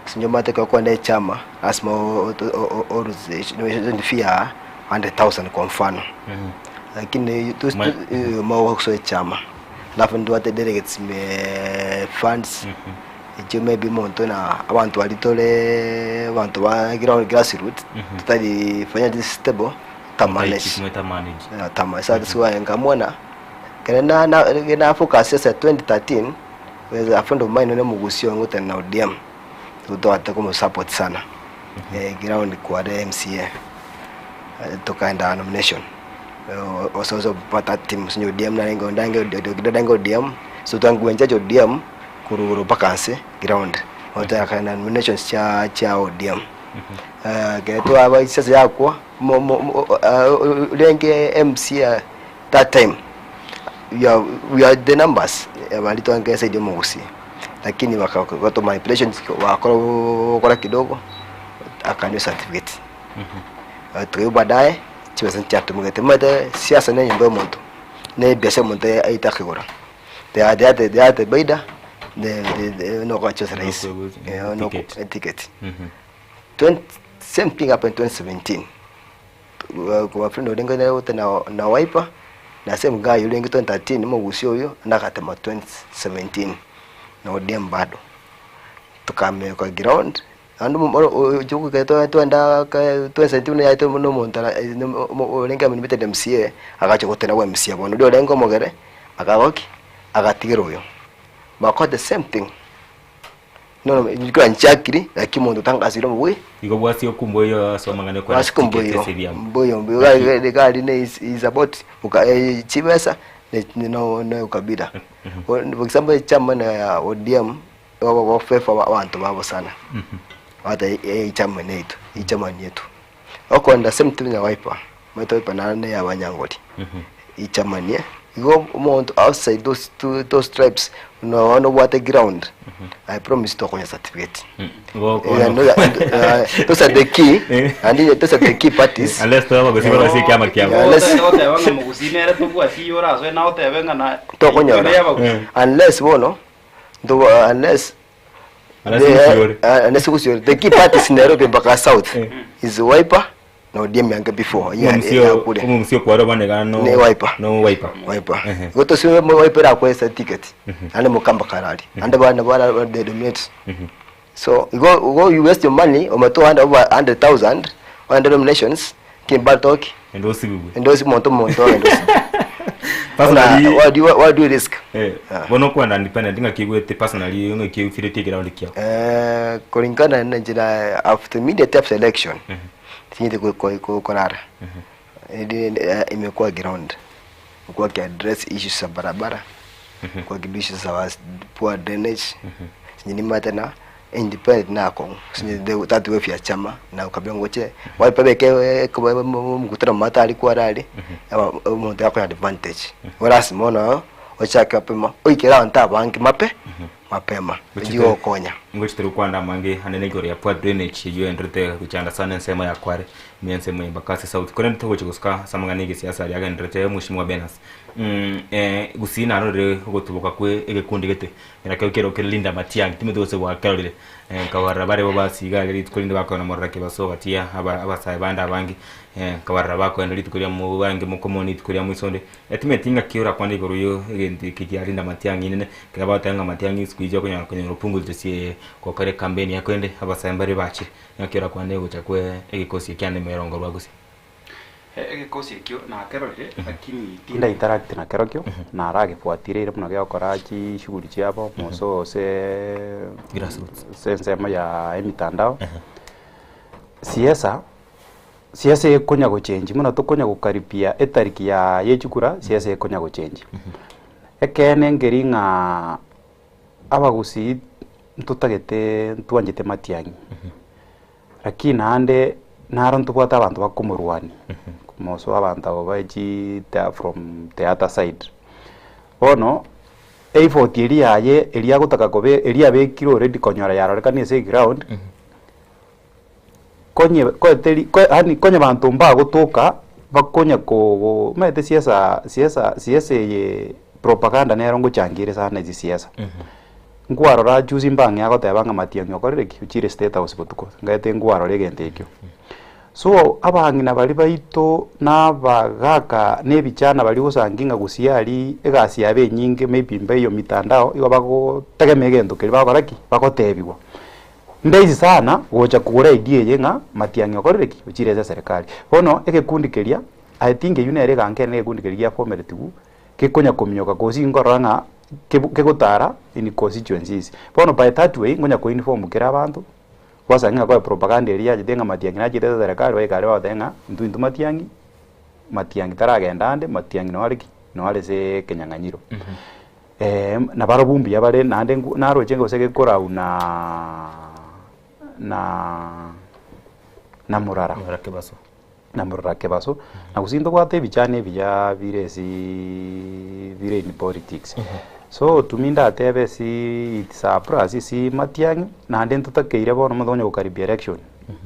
Sinjo mate kwa kwenda chama lazima oruze fee ya 100,000 kwa mfano. Lakini tu ma chama. Alafu ndwate delegates me funds ekio maybe omonto na abanto baria tore abanto ba ground grassroots tutari financially stable tamanage Mutamanage. tama so that's why nkamwona kere na na na focus ase 2013 was a friend of mine ne mugusio ngutana na ODM tutawate kumusupport sana ground kwa MCA tukaenda nomination also also pata team sinyo ODM na rengo ndange ndange ODM so twanguenja ODM kuruguru mpaka nse ground wata kana nominations cha cha ODM ke aba sasa yakwa ulenge MC that time we are the numbers bali twange saidi mugusi lakini wakato manipulations wakora kidogo akanyo certificate tuyo baadaye chiweza chatumugete mate siasa ne nyumba omuntu ne biashara omuntu aitakigura they baida ne no kwa choose rais no ticket. Same thing happened 2017 kwa friend olenga na wote na Wiper na same guy yule 2013 mugusi uyo nakatema 2017 na ODM bado tukame kwa ground andu juku ke twenda 2017 yaite no muntu olenga mnimeted MCA agacha gutena wa MCA bono ndio olenga mogere akagoki agatigera uyo bakora the same thing no nilikuwa nchakiri lakini muntu tangasiro mwe Igo bwasi okumbo iyo asomangane kwa wasikumbo iyo mbuyo mbuyo gari ne is about chibesa ne no no ukabila. For example chama na ODM wabo wafefa abantu babo sana hata chama netu ichama yetu okonda same thing na Wiper mato Wiper na ne abanyangoli ichama nie igo omuntu outside those two, those tribes no no what the ground I promise to konya certificate. Those are the key and those are the key parties unless to aba gosiba basi kyama kyabo unless oteba ng'a mugusinere tobwati orasoe na otebe ng'a na tokonyora unless bono ndo unless unless kusiore the key parties in Nairobi mpaka south is Wiper na ODM yange before ya kule umusio kwaro banega no ne Wiper no Wiper Wiper goto si Wiper akwesa ticket ande mukamba karali ande bana bana they dominate. So you go you waste your money on 200 over 100,000 on nominations kimbaltok endosi bibwe endosi monto monto endosi personally what do you risk bono kwenda independent ngakigwete personally ngakigwete ground kia kulingana na njira after immediate after election sinyite kurara imekuwa ground kwa ki address issues za barabara kwa ki issues za poor drainage sinyini matena independent nako sinyite tatu wefi ya chama na ukabila ngoche waipabeke mkutano mata alikuwa rali umuntu yako advantage wala simona ochaka mapema oikera nta banki mape mapema ndio konya ngochitero kwanda mange anene igoro ya poor drainage iyo endrete kuchanda sana nsema ya kware miense mwe bakasi south kore ntogo gusuka samanga nige siasa ya endrete mheshimiwa Benas gusina rore gotuboka kwe egekundi gete era kyo kero Linda Matiang'i timetose gwa kerorire kawarra bare bo basiga ri tukolinde bakona morra ke basoga tia abasaye banda abangi kawarra bako ndo litukuria mu bangi mu community kuria mu isonde etimetinga kiora kwandi igoro yo egenti kikia Linda Matiang'i nene kaba tanga Matiang'i sikuija kunya kunya rupungu tsie kwa kare campaign yakwende abasaye bare bachi yakiora kwandi gocha kwe egikosi kyane merongo rwagusi egikosi ekio nakerorire lakini tinda interact na kerokio na aragibuatire muno giokora chi shughuli chiabo moso se grassroots sensemo ya emitandao siasa siasa ikonya gochenji muno tukonya gukaribia etariki ya yechukura siasa ikonya gochenji ekene ngeri ng'a Abagusii ntotagete ntwanchete Matiang'i, lakini naende naro ntobwate abanto bakomorwania, moso abanto abo bae chi from the other side. Bono, effort eria yaye eria agotaka kobe eria abekire already konyora yarorekana ase eground, konye koeteri ko yaani konye banto mbagotoka bakonya ko omanyete siasa siasa siasa eye propaganda nero ngochangire sana ase siasa. Nkwarora juzi mbang'e agoteba ng'a Matiang'i okorire ki? Ochire state house botuko, ngaete nkwarora egento ekio. So abang'ina baria baito na abagaka na ebichana baria gosangi ng'a gusii aria egasi yabo enyinge maybe mba mitandao igo bagotegemea egento keria bagokora ki? Bagotebiwa. Ndahisi sana gocha kogora idea eye ng'a Matiang'i okorire ki? Ochire ase eserekari. Bono egekundi keria, I think eywo nere eganka ere egekundi keria giafomeretiwu, gekonya kominyoka gose nkorora ng'a kegotara in constituencies. Bono by that way, nkonya koinform kera abanto, gwasanga ng'a koe propaganda eria yachete ng'a Matiang'i nachete ase eserekari, baika aria bagoteba ng'a intwe intwe Matiang'i, Matiang'i taragenda ande, Matiang'i noo are ki? Noo are ase ekenyang'anyiro. Nabarobwo mbuya bare naende naroche gose gekorau na na na morara. Morara kebaso. Na morara kebaso, na gose ntobwate ebichani ebiya bire ase bire in politics. So to me ndatebe ase it's a plus ase Matiang'i, naende ntotakeire bono omonto onye gokaribia election,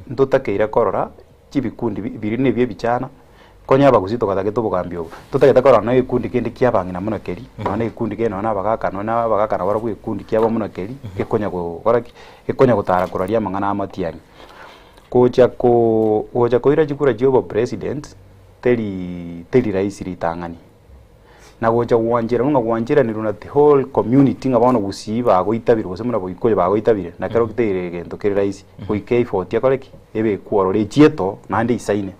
ntotakeire korora chibikundi biria na ebio ebichana. Konya abagusii togatagete obogambi obo, totagete korora nonya egekundi kende kia abang'ina buna keria, nonya na egekundi kende nonya na abagaka nonya na abagaka nabarabwo egekundi kiabo buna keria, gekonya gokora ki? Gekonya gotara koraria amang'ana amatiang'i. Gocha ko gocha koira chikura chia obopresident, teri teri rahisi ritang'ani. Na gocha gwanchera buna gwancheranirwe na the whole community ng'a bono gusii bagoitabire gose buna boikoyo bagoitabire, na kero teri egento kere rahisi, goika effort ekore ki? Ebekwe ororo echieto naende eisaine.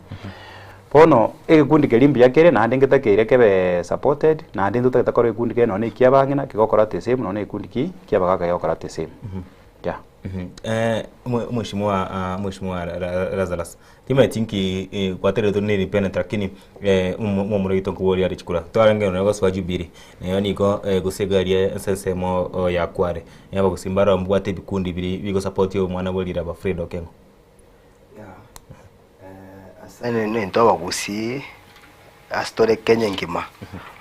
Bono egekundi keria mbuya kere naende ngetakeire kebe supported, naende ntotagete kora egekundi kere nonye na ekia abang'ina kegokora the same nonye na egekundi ki kia abagaka kegokora the same, yeah. Mheshimiwa Mheshimiwa Lazarus, Timanyeti nki gwatereretwe ne independent lakini omomura oito nkoboria are chikura. Twarenge nonya gosoa Jubilee, nayo nigo gose egari ase ensemo ya Kware. Abagusii mbaro mbwate ebikundi biria bigosupport omwana bwe riraba Fred Okengo. Ase intwe abagusii ase tore Kenya engima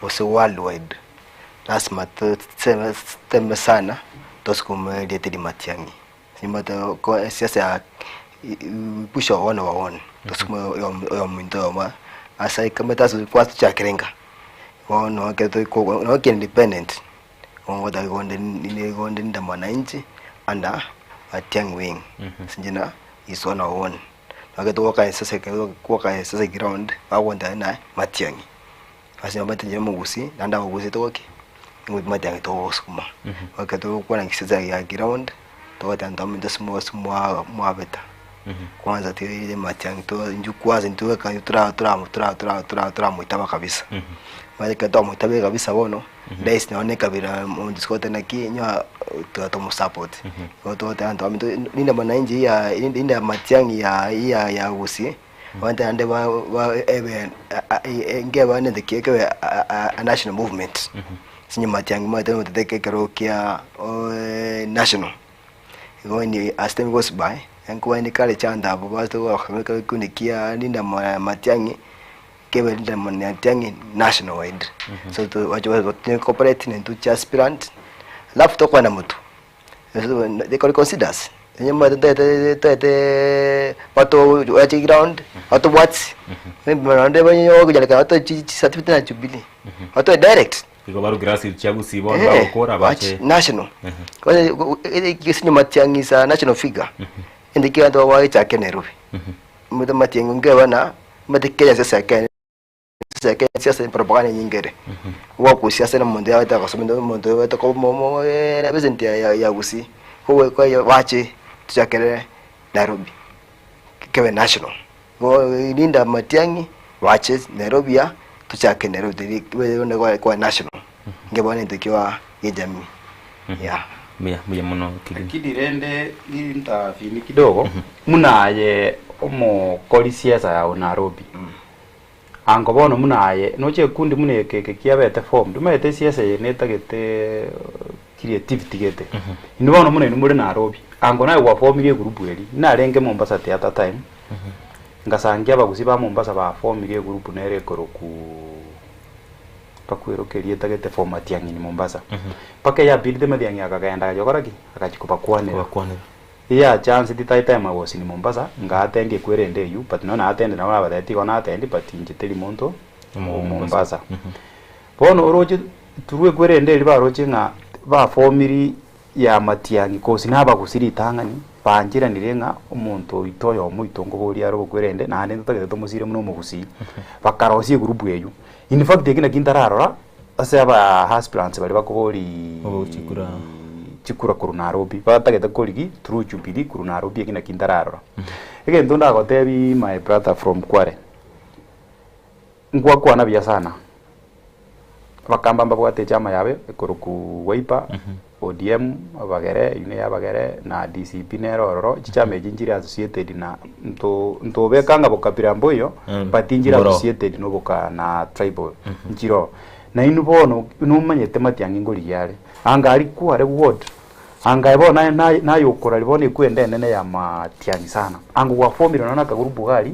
gose world wide lasima toteme sana tosukume erieta ria Matiang'i. Siasa ya push one over one tosukume oyominto oyomo ase ekamete ase kwatochakire nka bono ekero nonye independent nigo nde mwananchi under Matiang'i wing ase inche na is one of one. Nabo ekero togoaka esese ekero togoaka esese ground bagontebia naye Matiang'i. Ase omanyete inche nomogusii naende abagusii togoki Matiang'i togosukuma. Ekero togokwana chisese ya ground togoteba ntominto ase mwabeta. Kwanza tiga Matiang'i to intwe kwanza intwe eka tora tora tora tora tora toramoitaba kabisa. Omanyete ekero twamoitabire kabisa bono, ndahisi nonye na ekabira omonto isiko goteba naki inyoa tiga tomosupport. Igo togoteba ntominto rinde mwananchi ya rinde ya Matiang'i ya ya ya gusii, omanyete naende ba ba ebe nkeba nende ki ekebe a national movement. Ase inye Matiang'i omanyete omotete ekero kia national. Igo onye as time goes by, nkoba inde kare chanda abwo bache goaka ekekundi kia Linda Matiang'i, kebe Linda Matiang'i national wide. So bache ba incorporate intwe chi aspirant, alafu tokwana motwe, they can consider us, onye omanyete ntaete ntaete bato bache ground, batobwatisi, maybe naende okonyarekana batoe chi certificate na Jubilee, batoe direct. Igo barugire ase chia Gusii bono bagokora bache. National. Gese Matiang'i is a national figure. Ende ki abanto bagechake Nairobi. Omanyete Matiang'i nkeba na omanyete Kenya siasa ya Kenya siasa ya Kenya siasa propaganda enyinge ere. Gwakusia ase omonto yabete agosoma omonto obete koba president ya Gusii. Bache tochakere Nairobi kebe national. Linda Matiang'i bache Nairobi aa tochake Nairobi kwa national inche bono egento ekio gia jamii yeah. Mbuya mbuya mono kegima. Lakini rende intervene kidogo muna aye omokori siasa yao Nairobi ango bono muna aye noche ekundi muna eke eke kiabete formed omanyete esiasa eye netagete. Creativity gete. Inwe bono buna inwe more Nairobi, ango naye gwaformire egroup eria, narenge Mombasa the other time, ngasangia abagusii ba Mombasa baformire egroup nere ekorokwa bakweroka erieta gete for Matiang'i in Mombasa. Mpaka eyabidete Matiang'i akagenda agachia gokora ki? Agachia kobakwanera. Kobakwanera. Eya chance titari time I was in Mombasa, nga attend ekwerende eywo, but nonya na attend nabo nabatebetie igo na attend but inche teri monto o Mombasa. Bono oroche through ekwerende eria baroche ng'a baformiri ya Matiang'i cause nabagusi ritang'ani, bancheranire ng'a omonto oito oyomo oito nkoboria are obokwerende naende ntotagete tomosire buna omogusii, bakarosia egroup eywo. In fact eki naki ntararora ase aba aspirants baria bakoboria Obo chikura. chikura korwa Nairobi, batagete korigi through Jubilee korwa Nairobi eki naki ntararora. Egento ndagotebi my brother from Kware, Ngwakwana buya sana, abakamba mbabwate echama yabe ekorokwa Wiper, ODM, abagere, eywo neye abagere na DCP nere ororo, chichama echi nchire associated na nto ntobeka ng'a bokabira mboiyo, but nchire Mboro. associated na oboka na tribal, nchire oo. Nainwe bono nomanyete matiang'i ngorigia are, anga aria kware ward, anga aye bono naye naye naye okoraria bono ekwenda enene ya matiang'i sana, anga gwafomire nonya na akagurupu iga aria.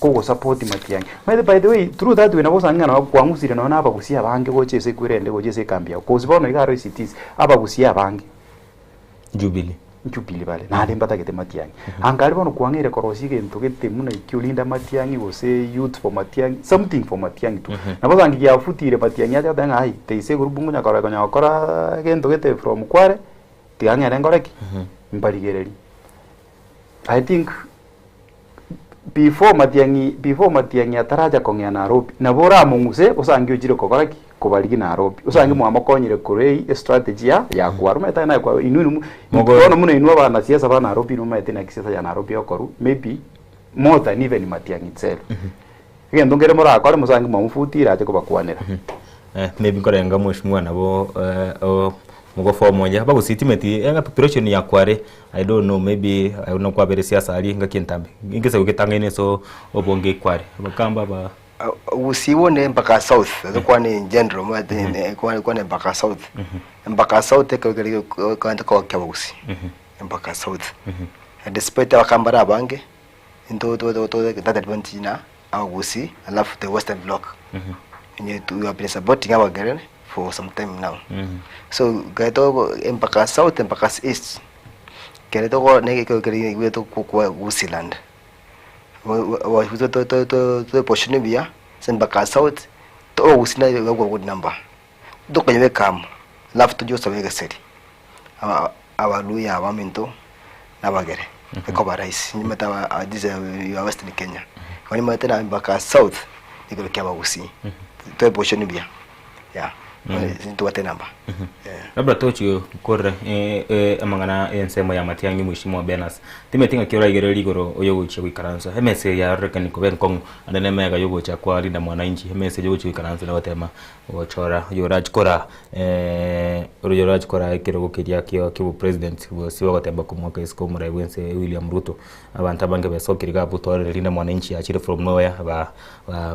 Kogosupport matiang'i. Omanyete by the way through that way nabo osange ng'a nabo kwang'usire nonya na abagusia abange gocha ase ekwerende gocha ase ekambi yao cause bono iga aro ICTs abagusia abange Jubilee. Jubilee bare naende mbatagete matiang'i. Anga aria bono kwang'eire korosia egento gete buna ekio Linda Matiang'i gose youth for Matiang'i something for Matiang'i tu. Nabo osange giafutire Matiang'i ache goteba ng'a aye teisa egroup ngonya korora konya gokora gento gete from Kware tiga ng'ende nkore ki? Mbarigererie. I think before Matiang'i before Matiang'i ataracha kong'ea Nairobi, nabo oramong'use osange ochire kokora ki? Kobarigia Nairobi. Osange mwamokonyire korwa eywo estrategy ya ya kwarwa. Omanyete aye naye kwarwa inwe inwe Mogo- bono buna inwe abanasiasa ba Nairobi inwe momanyete naki siasa ya Nairobi egokorwa maybe more than even Matiang'i itself. Egento nkere morakore mosange mwamofutire ache kobakwanera. Eh, maybe nkorenga mheshimiwa nabo eh, o- mogoform onye bagosi timeti enga population ya Kware I don't know maybe eh, nokwabere siasa aria engaki entambe ingesago getang'aine ase obonge Kware abakamba ba Gusii bono mpaka south tokwane in general omanyete kwane mpaka south mpaka south ekero kere kegento kogokia abagusii mpaka south despite abakambara abange Into that advantage na abagusii alafu the western block enye we have been supporting abagere for some time now so kere togo mpaka south mpaka east kere togo kere kwa Gusiiland toeposition buya ase mpaka south abagusii naye bagwa good number tokonyebeka amo alafu tochie gosaba egeseri Abaluya abaminto na abagere ekoba rahisi nimanyete aba this ya western Kenya igo nimanyete na mpaka south igoro kia abagusii toe portion buya yeah ntobwate enamba eh. Labda tochie korora eh, eh, amang'ana ensemo ya Matiang'i Mheshimiwa Benas timeti ng'aki oraigererie igoro oyogochia goikaransa emesa eye yarorekani koba enkong'u ande na emega yogocha kwa Linda Mwananchi emesa eye yogochia goikaransa na gotema gochora oyorachie koraa Oria orachie koraa ekerogo keria kia obopresident gose bagoteba komoaka isiko omorai bwense William Ruto, abanto abange besokire iga abwo twarorire rinde mwananchi achire from nowhere ba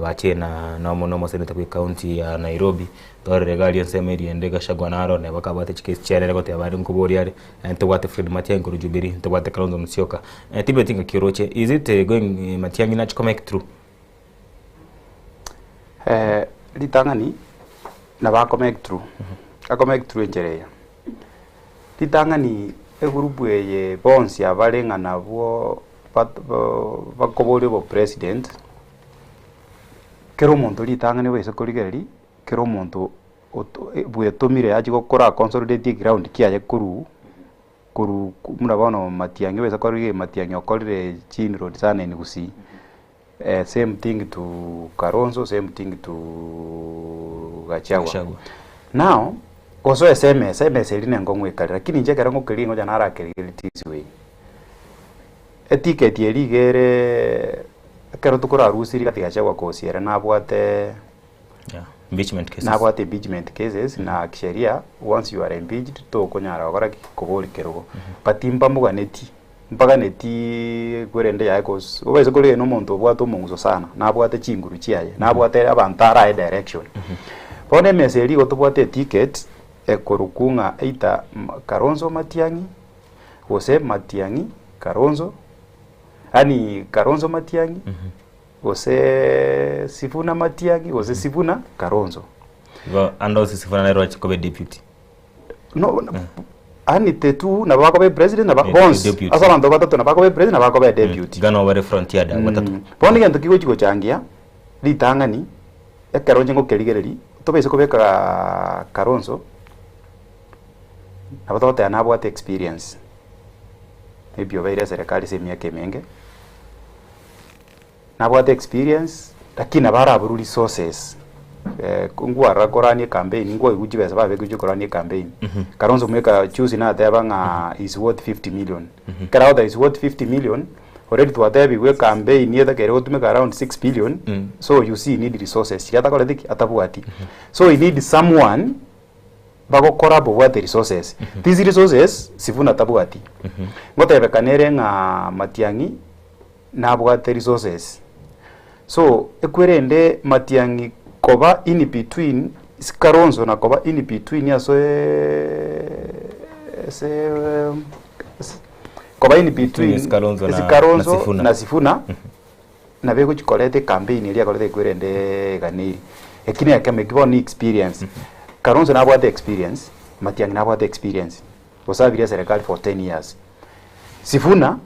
bachire na na omosenator bwe county ya Nairobi, twarorire iga aria ensemo eria ende Gachagua naro nabo akabwate chikesi chiaye nere goteba are nkoboria are, ntobwate Fred Matiang'i korwa Jubilee, ntobwate Kalonzo Musyoka, tibeti ng'aki oroche, is it going Matiang'i nachie ko make through? Ritang'ani nabo ako make through, ako make through enchera eye, ritang'ani egroup eye bonsi abare ng'a nabwo bat bakoboria obopresident, kera omonto ritang'ani obaise korigereria, kera omonto oto bwetomire achie gokora consolidate eground kiaye korwa korwa buna bono Matiang'i obaise korigereria Matiang'i okorire chinroad sana in Gusii. Same thing to Kalonzo, same thing to Gachagua. Gachagua. Now, gosoa ase emesa, emesa eria nenkong'u ekare, lakini inche ekero ngokeria ngocha narakeria this way. Eticket eria iga ere ekero tokorarusirie gati Gachagua kosi ere nabwate Yeah. Impeachment cases. nabwate impeachment cases na kisheria once you are impeached tokonyara gokora ki? Koboria kerogo. But mbamoganeti Mpaganeti kwerende yaye cause obaise korigena na omonto obwate omong'uso sana, nabwate chinguru chiaye, nabwate abanto arae direction. Bono emesa eria igo tobwate eticket, ekorokwa ng'a either Kalonzo Matiang'i, gose Matiang'i Kalonzo, yaani Kalonzo Matiang'i, gose Sifuna Matiang'i, gose Sifuna Kalonzo. Igo ande onsi Sifuna nere oche koba edepute. No, yaani the two nabo bakoba epresident nabo Eh, bonsi, deputy. ase abanto batato nabo bakoba epresident nabo bakoba edepute. Iga nabo bare frontier da batato. Bono egento kigochi gochangia, ritang'ani, ekero inche ngokerigereria, tobaise kobeka Kalonzo, nabo togoteba nabwate experience, maybe obeire eserekari ase emiaka emenge, nabwate experience, lakini nabo araborwe resources, ngwarora korania ecampaign, nkwaigwa chibesa babekire chikorania ecampaign, Kalonzo mweka juzi nateba ng'a is worth 50 million, ekero agoteba is worth 50 million, already twatebigwe ecampaign etakeire gotumeka around 6 billion, so you see he need resources chiria atakoreti ki? Atabwati. So he need someone bagokora bobwate resources. These resources Sifuna tabwati. Ngotebekana ere ng'a Matiang'i nabwate resources. So ekwerende Matiang'i koba in between ase Kalonzo na koba in between ase ase koba in between Ase Kalonzo na- ase Kalonzo na Sifuna. na Sifuna nabo egochi koreta ecampaign eria akorete ekwerende eganeiri. Eki na ekemo eki bono ni experience. Kalonzo nabwate experience, Matiang'i nabwate experience, osabire eserekari for 10 years. Sifuna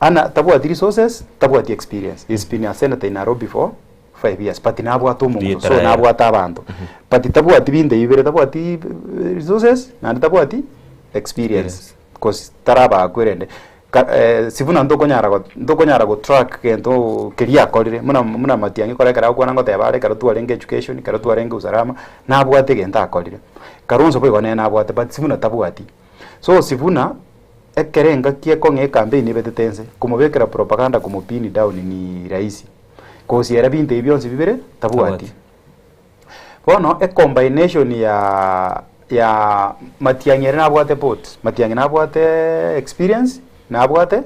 ana tabwati resources, tabwati experience, he's been a senator in Nairobi for 5 years but nabwate omonto, so Rietara nabwate abanto. But tabwati binto ebi bibere, tabwati resources naende tabwati experience cause tarabaa kwerende. Ka Sifuna ntokonyara go ntokonyara go track gento keria akorire buna buna Matiang'i kore ekero agokwana ngoteba are ekero twarenge education, ekero twarenge usalama, nabwate egento akorire. Kalonzo boigo nere nabwate but Sifuna tabwati. So Sifuna, ekero engaki ekong'ea ecampaign ebetete ense, komobekera propaganda komopin down ni rahisi. Cause ere binto ebi bionsi bibere tabwati. Tabwati. Bono ecombination ya ya Matiang'i ere nabwate both, Matiang'i nabwate experience, nabwate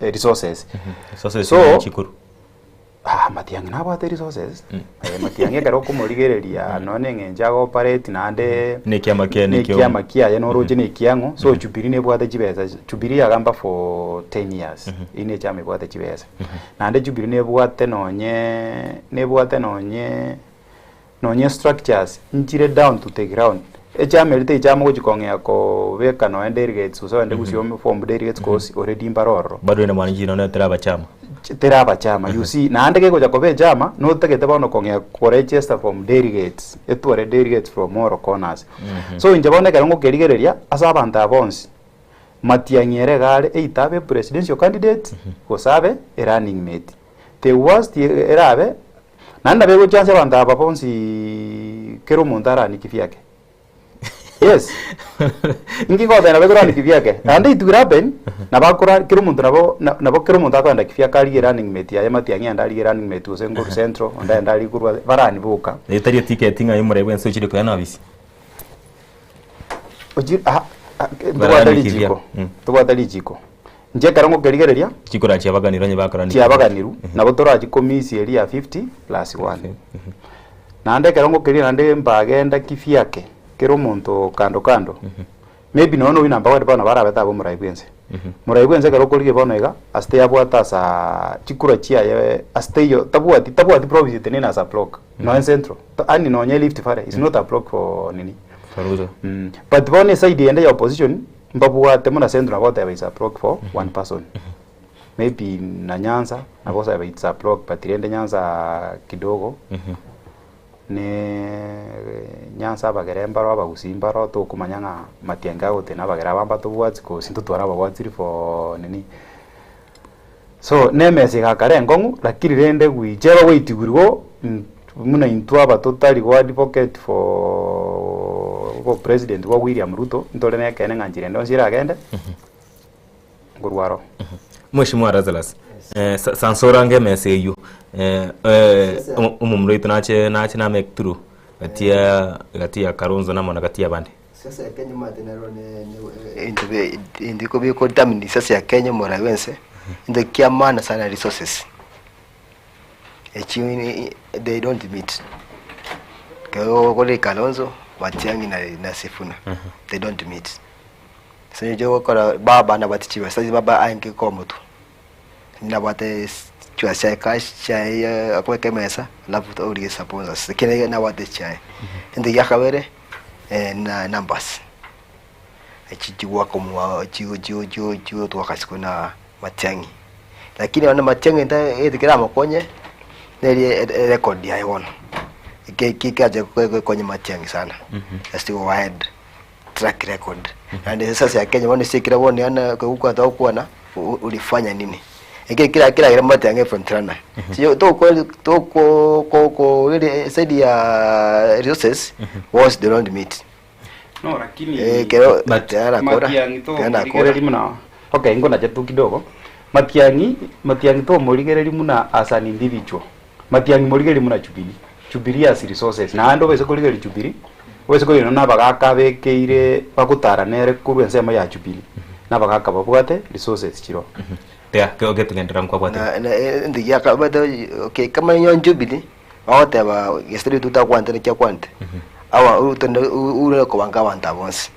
resources. Resources So, nigo chikuru. Ah, Matiang'i nabwate resources. Eh, Matiang'i ekero okomorigereria nonya na eng'encho ago operate naende Na ekiama kiaye na nekio. ekiama kiaye noroche na ekiang'o, so Jubilee nebwate chibesa, Jubilee yagamba for 10 years, eywo na echama ebwate chibesa. Naende Jubilee nebwate nonye nebwate nonye nonye structures nchire down to the ground. Echama eria teichama gochi kong'ea kobeka nonye delegates gose ogende gusii ome form delegates cause already mbare ororo. Bado rende mwananchi nonye teri abachama. Teri abachama you see, naende kegocha koba echama notagete bono kong'ea koregister from delegates, etware delegates from all corners. So inche bono ekero ngokerigereria ase abanto aba bonsi, Matiang'i ere iga are either abe presidential candidate gose abe a running mate. The worst erabe, naende nabo egochance abanto aba bonsi kera omonto aranie kivyake. Yes, inki ngoteba nabo ekorania kivyake? Naende it will happen, nabo akora kera omonto nabo na- nabo kera omonto akoenda kivyake arigie running mate yaye Matiang'i aende arigie running mate gose nkorwa Central, onde aende arigie korwa baranie boka. Etari eticket ng'a omorai bwensi ochire koyana obisi. Ochi aha ah, ntobwate Barani richiko, kibia. Mm. ntobwate richiko. Inche ekero ngokerigereria, Chikura chiabaganirwe onye bakorani chiabaganirwe, nabo torachi komisi eria ya 50 plus 1. Naende ekero ngokerigereria naende mbagenda kivyake, kera omonto kando kando, maybe nonya oywo number one bono barabete abe omorai bwense. Morai bwense ekero okorigia bono iga, ase teyabwate asaa chikura chiaye ase teiyo tabwati tabwati province etenene as a block, nonya central, yaani nonya Rift Valley is not a block for nini. Ruto. But bono eside ende ya opposition, mbabwate buna central nabo ogoteba is a block for one person. Maybe na Nyanza, nabo ogoseba it's a block but rende Nyanza kidogo, ne Nyanza abagere mbaro abagusii mbaro tokomanya ng'a Matiang'i agotena abagere aba mbatobwati gose ntotware ababwatiri for nini. So nemesa egakara enkong'u lakini rende gwichera goitigwa igo buna intwe aba totari go advocate for obopresident bwa William Ruto, ntore na ekeene ng'a nchera ende yonsi eragende, nkorwa aro. Mheshimiwa Lazarus, eh, sa- sansora ange emesa eywo eh, eh, omo- omomura oito nache nache na make through gati ya gati ya Kalonzo na amo na gati ya abande. Siasa ya Kenya omanyete nero ne ne ebinto bi ebinto biko bikodetermine siasa ya Kenya omorai bwense, egento kia maana sana resources. Echi they don't meet. Ekero okore Kalonzo. Matiang'i na na Sifuna they don't meet. Ase eng'encho ogokora baba nabwate chibesa baba aenge komotwe. Nabwate chibesa chiaye cash chiaye akobeka emesa alafu origie sponsors lakini nabwate chiaye. Egento gia kabere na numbers echi chigwaka omwa chigo chigo chigo chigotwaka isiko na Matiang'i. Lakini bono Matiang'i enta egento keramokonye neri erecord yaye bono eke eki ekeacha gokonya Matiang'i sana ase go ahead. track record naende sasa ya Kenya bono ase ekero bono yana kogokwana togokwana ulifanya nini ekero kera keragere mobate ang'e front runner siyo toko toko ko ko really side ya resources was the round meet No, lakini eh kero But- tayari akora Matiang'i to tayari akora morigereri muna okay ngonache tu kidogo Matiang'i Matiang'i to morigereri muna as an individual Matiang'i morigereri muna Jubilee Jubilee as resources naende obaise korigereria Jubilee Obaise korigereria nonya nabagaaka abekeire bagotara nere korwa ensemo ya Jubilee, nabagaaka babwate resources chirochio. Tiga kegokio togenderera nkwabwate. Na na ento giaka bate okay kama inyo Jubilee bagoteba gese riria totakwanete naki akwanete awa utende ure kobanga abanto aba bonsi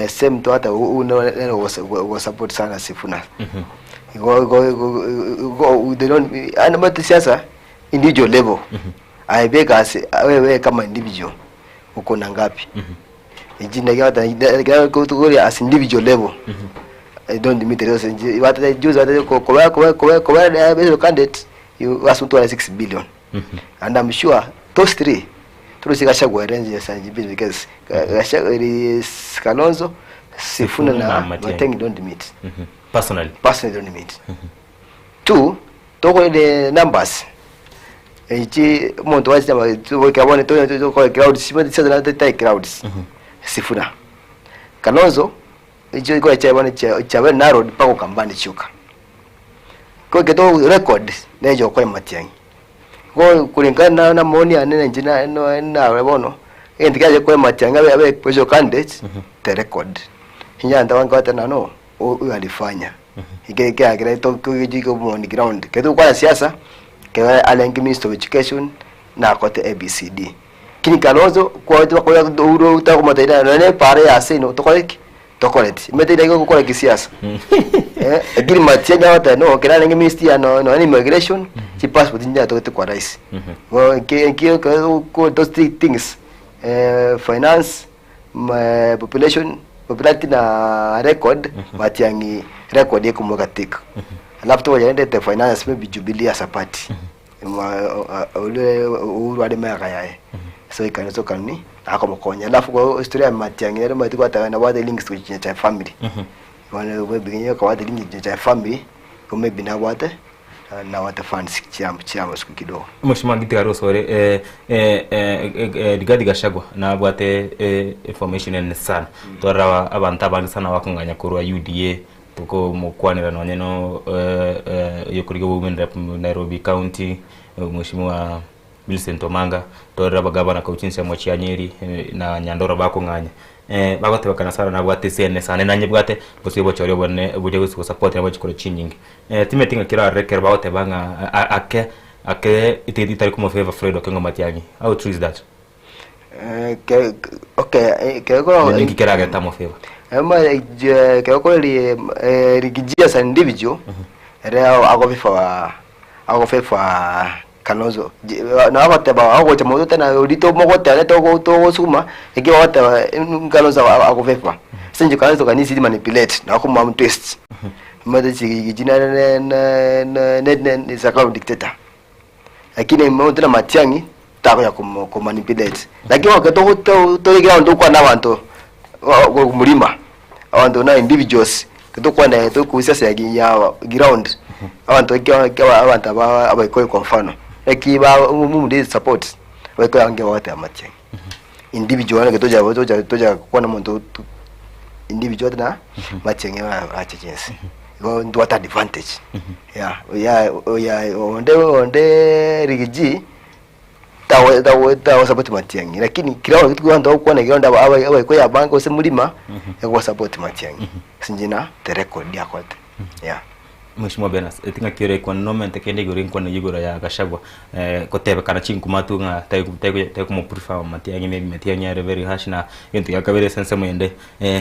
same twateba u nere go support sana Sifuna igo igo igo igo they don't yaani omanyete siasa individual level Aye beka ase wewe kama individual uko na ngapi? Echi naki agoteba as individual level I don't meet the resources batete juzi batete koba koba koba koba every candidate you ask mtu 6 billion and I'm sure those three turusie Gachagua ere nje sa because Gachagua is Kalonzo Sifuna na Na Matiang'i. Matiang'i don't meet Personally. personally don't meet two tokore numbers Echi omonto gwachete ama goika bono tonyare tokore crowds chimwe chiacha tari crowds Sifuna. Kalonzo inche kore chiaye bono chia chiabeire narrowed mpaka Ukambani chioka. Ko ekero togo record neche gokora Matiang'i. Ko kulingana na maoni yane na inche na no narora bono, egento kiaye gokora Matiang'i abe abe presidential candidate, the record. Inche abanto abange bagoteba no. Huyu alifanya Eke ekiagera tokochika on ground ekero togokwana siasa ekero arenge minister of education nakorete ABCD lakini Kalonzo kwagete bakore Uhuru takomotebia nonye na epara ya ase ino tokore ki? Tokoreti omanyete riria gokora kisiasa eh, lakini Matiang'i agoteba no ekero arenge minister ya no nonye na immigration chipassport nchiatogete kwa rahisi bono eke ekio ekero those three things finance population popularity na record Matiang'i record ekomoka tick alafu togocha finance maybe Jubilee as a party Uhuru are miaka yaye so ekanisa okani akomokonya alafu ko historia ya Matiang'i nere omanyete gwateba nabwate links gochia cha family bono maybe okabwate links gochia cha family ko maybe nabwate Nabwate funds chia amasuku kidogo. Mheshimiwa Giti Karosore eh, eh, eh, eh, Rigathi Gachagua nabwate eh, information ene sana twarora abanto abange sana bakong'anya korwa UDA tokomokwanera nonye no eh, eh, oyokorigia women rep Nairobi County eh, Mheshimiwa Millicent Omanga torora abagabana korwa chinsemo chia Nyeri eh, na Nyandarua bakong'anya eh, bagotebekana sana nabwate esene sana nanyebwate gose obochori obonene boria gose gosupport nabo chikoro chinyinge Eh, timeti ng'a kera aroro ekero bagoteba ng'a a- ake ake itiga itari komofavor Fred Okengo Matiang'i. How true is that? Eh, ke- ke- okay eh, kegoro Nonye ninki keragete amofavor? kegokori rigiji as an individual ere agofavour agofavour Kalonzo nabo bagoteba agocha moto tena oria tomogoteba togo togosukuma ekio bagoteba Kalonzo agofavour ase eng'encho Kalonzo can easily manipulate na komoa twist omanyete chigigi nere ne is a kind of dictator lakini omonto buna Matiang'i takonya komo komanipulate lakini ekero togo to tore ground togokwana na abanto mlima abanto buna individuals tokwana tokorusia ase ya ground abanto ekio ekio abanto aba abaikoyo kwa mfano eki ba omonto support abaikoyo abange bagoteba Matiang'i individual bono tocha tocha tocha gokwana omonto individual na Matiang'i ache chinse igo ntwate advantage yeah yeah yeah onde onde rigiji tago tago tago support Matiang'i lakini kera abanto bagokwana iga onde aba abaikoyo abange gose murima ego support Matiang'i ase inche na the record akorete yeah. Mheshimiwa Benas, ting'aki ore ekwana nomente kende igoro enkwana eyio igoro ya Gachagua gotebekana chinkuma tu ng'a tari tari tari komoprefer Matiang'i maybe Matiang'i are very harsh na egento gia kabere ase ensemo ende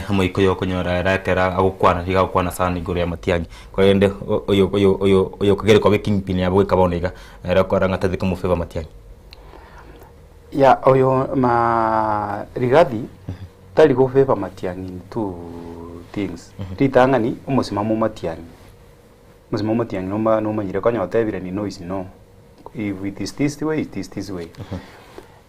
omoika oyo okonyora ere ekero agokwana nigo agokwana sana igoro ya Matiang'i. Korende oyo oyo oyo oyo okagere koba ekingpin yabo goika bono iga ere okora ng'a tari komofavour Matiang'i. Ya oyo ma Rigathi tari go favor Matiang'i in two things. Ritang'ani omosimamo o Matiang'i, omosimamo o Matiang'i noma nomanyire konya otebire ni no is no, if it is this way it is this way.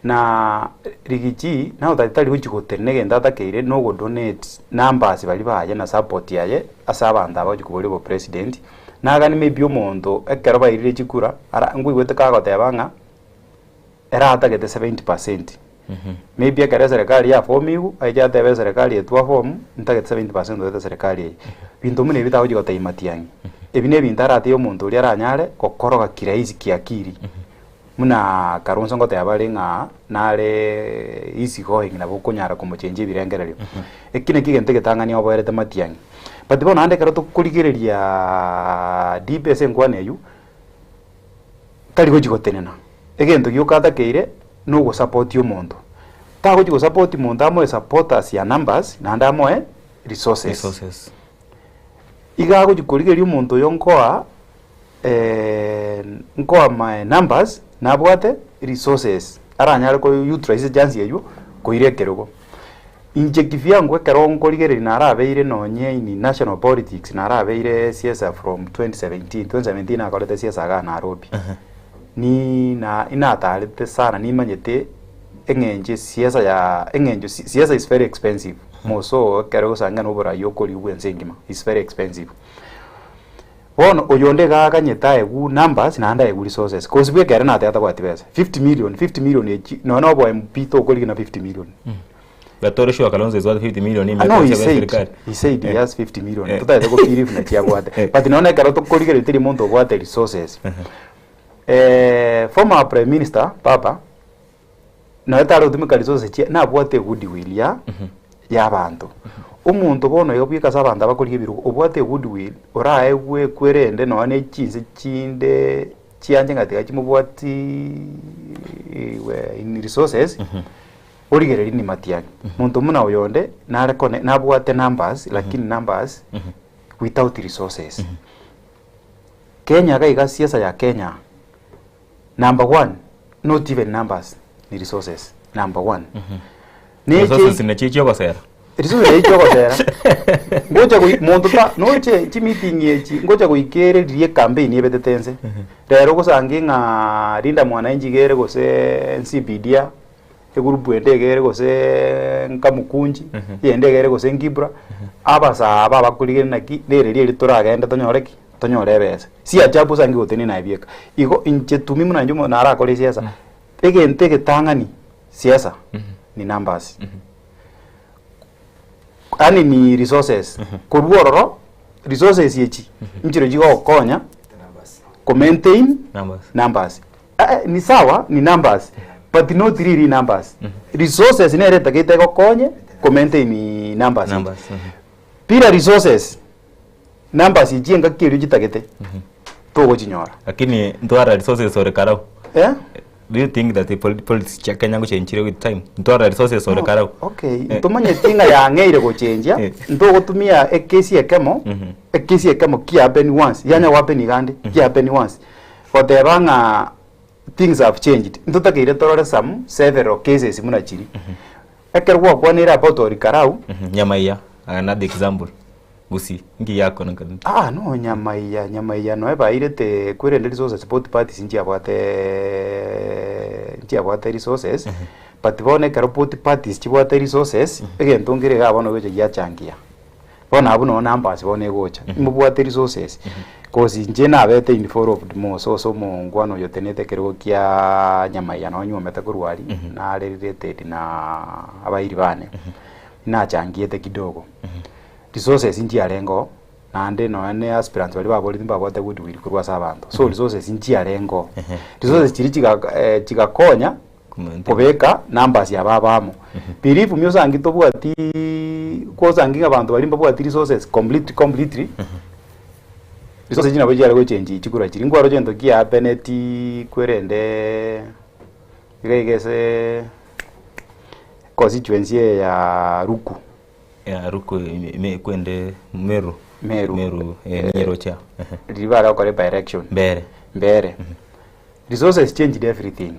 Na Rigiji nabo tari tari gochi gotenena egento atakeire na ogo donate numbers baria baye na support yaye ase abanto aba bagochi koboria obopresident, nagani maybe omonto ekero bairire chikura ara nkoigwete kagoteba ng'a. ere atagete 70 percent. Maybe ekero eserekari yaformigwe, aiche atebe eserekari eye twaform, ntagete 70 percent toete eserekari eye. Binto buna ebi tagochi gotebia matiang'i. Ebi na ebinto aratebie omonto oria aranyare gokoroga kirahisi kiakili. Buna Kalonzo ngoteba are ng'a nare easy going nabo okonyara komochengia ebirengererio. Eki nakio egento egetang'ani oboerete matiang'i. But bono naende ekero tokorigereria deep ase enkwana eywo, tari gochi gotenena, egento gioka atakeire nogosapoti omonto. Tagochi gosapoti monto amoe supporters ya numbers naende amoe resources. Resources. Iga agochi korigereria omonto oyo nkoa nkoa my numbers nabwate resources aranyare ko utilize echance eywo koira ekerogo. Inche kivyangu ekero nkorigereria narabeire nonye in national politics narabeire siasa from 2017, 2017 nakorete siasa igaa Nairobi. Ni na inatarete sana nimanyete eng'encho esiasa ya eng'encho si siasa is very expensive more so ekero ogosanga na oborai okorigwa ense engima is very expensive. Bono oyonde iga aganyete aegwe numbers naende aegwe resources cause bweka ere nateba tabwati besa, 50 million, 50 million echi nonya na obo MP tokorigia na 50 million. But ore sure Kalonzo is worth 50 million Ah, no, he said, he said he has 50 million. Totagete gofeel buna chiabwate. But nonya ekero tokorigereria teri monto obwate resources. Eh, former prime minister baba nonya tare gotumeka resources chia nabwate egoodwill ya ya abanto. Omonto bono iga bweka ase abanto abakorigia ebirogo obwate egoodwill oraegwe ekwerende nonya na chinse chinde chianche ng'a tiga chimobwati in resources origereria ni matiang'i. Monto buna oyonde nare kone nabwate numbers lakini numbers without resources. Kenya iga iga siasa ya Kenya Number one, not even numbers, ni resources. Number one. Neche- Resources nachio chiogosera. Resources nachi chiogosera. Ngocha goi monto ta noche chimeeting echi ngocha goikere riria ecampaign ebetete ense. Rero ogosange ng'a Linda Mwananchi iga ere gose NCBD egroup ende iga ere gose Nkamukunji, eyende iga ere gose Nkibra, abasaa aba abakorigereria naki rere riria toragende tonyore ki? Tonyore ebesa. Si ajabu ase gotenena aye bieka. Igo inche to me buna inche omonto narakore siasa, egento egetang'ani siasa ni numbers. Yaani ni resources. Korwa ororo, resources echi nchire chigogokonya ko maintain Numbers. numbers. Eh, ni sawa ni numbers but not really numbers. Resources nere etagete egokonye ko maintain numbers. echi. Numbers. mhm. Bila resources Numbers echi engaki erio chitagete togochinyora. Lakini ntwara resources ore karau. Eh? Do you think that the politics chia Kenya ngochenchire with time? Ntwara resources ore karau. Okay, Eh. ntomanyeti ng'a yang'eire gochenjia, Eh. ntogotumia ekesi ekemo, Mhm. ekesi ekemo kia happen once, yanya go happen igande, kia happen once. Goteba ng'a things have changed, ntotakeire torore some several cases buna chiria. Ekero gwakwanire about Ori Karau, Mhm, Nyamaiya, another example. Gusii, inki giakoneka? Ah no Nyamaiya, Nyamaiya noe bairete kwerende resources both parties nchiabwate nchiabwate resources but bono ekero both parties chibwate resources egento nkere igaa bono gegocha giachangia. Bono abwo noo numbers bono egocha, mobwate resources cause inche nabete involved more so ase omongwana oyo otenete ekerogo kia Nyamaiya nonye nyuomete korwa aria nare related na abairi bane, nachangiete kidogo. Resources nchiarenge oo, naende nonya ne aspirants baria baboreti mbabwate goodwill korwa ase abanto. So resources nchiarenge oo. Resources chiria chiga chigakonya kobeka numbers yabo abe amo. Believe me osangi tobwatiii kosangi ng'a abanto baria mbabwati resources completely completely. Resources echi nabo chiare gochengi chikura chiria, nkwaroche gento kiahapeneti kwerende iga iga ase constituency eye ya Ruku. Ya Ruku ime kwende Meru. Meru. Meru eh, ninyeroche aa. Ehe. Riria bare gokora by-election. Mbere. Mbere. Resources changed everything.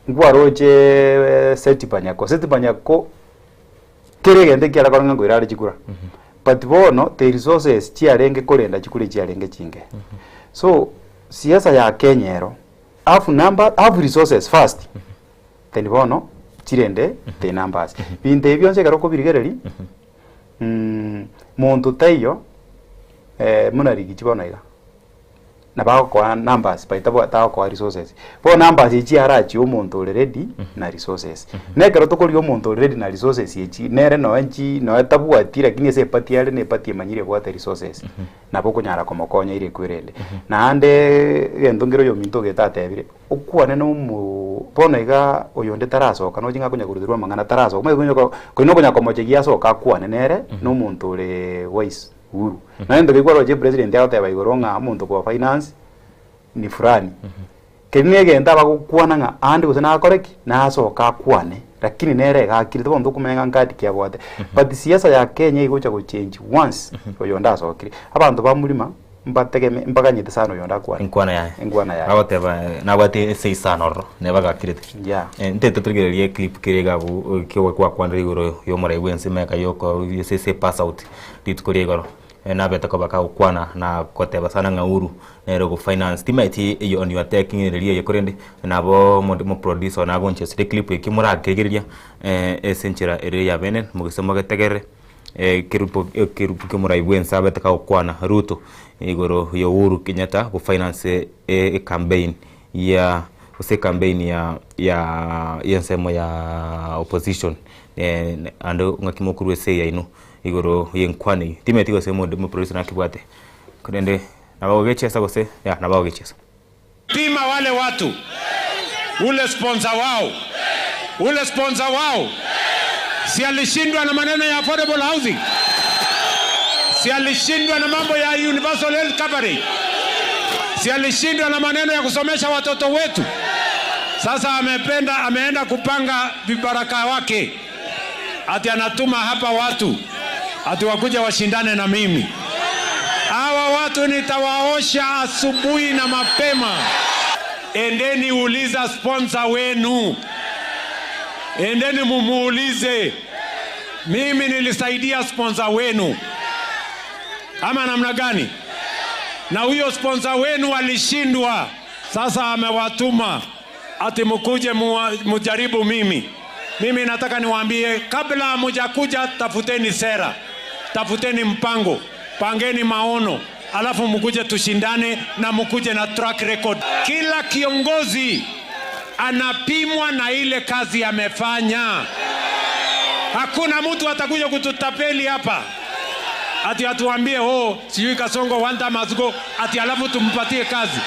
Nkwaroche Seth Panyako, Seth Panyako kera egento ekiare kore ng'a nkoira are chikura. But bono the resources chiarenge korenda chikura echiarenge chinke. So siasa ya Kenya ero, have number, have resources first, then bono chirende the numbers. Binto ebi bionsi ekero okobirigereria, monto taiyo buna Rigathi bono iga. Nabo agokoa numbers but tabwa tagokoa resources. Bono numbers echi arachie omonto ore ready na resources. Na ekero tokorigia omonto ore ready na resources echi, nere noe nchi noe tabwati lakini ase eparty are na eparty emanyire ebwate resources, nabo okonyara komokonya ere ekwerende. Naende egento nkere oyominto ogete atebire, okwane na omo bono igaa oyonde tarasoka nochi ng'a akonya koruterwa amang'ana tarasoka, omanyete konya ko konya okonya komochegia asoke akwane nere, na omonto ore wise. Uhuru. Naende ntoki kwaroche president agoteba igoro ng'a omonto kwa finance ni fulani. Keria na egento abagokwana ng'a ande gose nakore ki? Nasoke akwane, lakini nere iga akirete bono tokomanya ng'a nkadi ki abwate. But siasa ya Kenya egocha gochange once oyonde asokire. Abanto ba mlima mbategeme mbaganyete sana oyonde akwane. Enkwana yaye. Enkwana yaye. Agoteba eh, nabwate esei sana ororo, neba gakirete. Yeah. Eh, ntete torigererie eclip keria iga abwo ekio gwakwanire igoro ya omorai bwa ense emeka yoko ase ase pass out. Rituko ria igoro nabete koba kagokwana na goteba sana ng'a Uhuru nere ogo finance. Timaeti eyio on your taking ereria eye korende nabo omoproducer one agonchesire eclip eke morakerigereria ase enchera ere ya bene mogese mogetegerere ekerupo ekerupu kia omorai bwa ense abete kagokwana Ruto igoro ya Uhuru Kenyatta go finance ecampaign ya gose ecampaign ya ya ensemo ya opposition naende ng'aki mokorwa ase eyaino. Igoro y'enkwana eyio. Timanyeti gose omonto omoproducer nakebwate, korende nabo ogechesa gose ya nabo ogechesa. Pima wale watu, ule sponsor wao, ule sponsor wao si alishindwa na maneno ya affordable housing? Si alishindwa na mambo ya universal health coverage? Si alishindwa na maneno ya kusomesha watoto wetu? Sasa amependa, ameenda kupanga vibaraka wake ati anatuma hapa watu ati wakuja washindane na mimi. Hawa watu nitawaosha asubuhi na mapema. Endeni uliza sponsor wenu, endeni mumuulize, mimi nilisaidia sponsor wenu ama namna gani? Na huyo sponsor wenu alishindwa, sasa amewatuma ati mkuje mujaribu mimi. Mimi nataka niwaambie, kabla hamujakuja, tafuteni sera, tafuteni mpango, pangeni maono, alafu mkuje tushindane na mkuje na track record. Kila kiongozi anapimwa na ile kazi amefanya. Hakuna mtu atakuja kututapeli hapa ati atuambie oh, sijui Kasongo one time must go, ati alafu tumpatie kazi.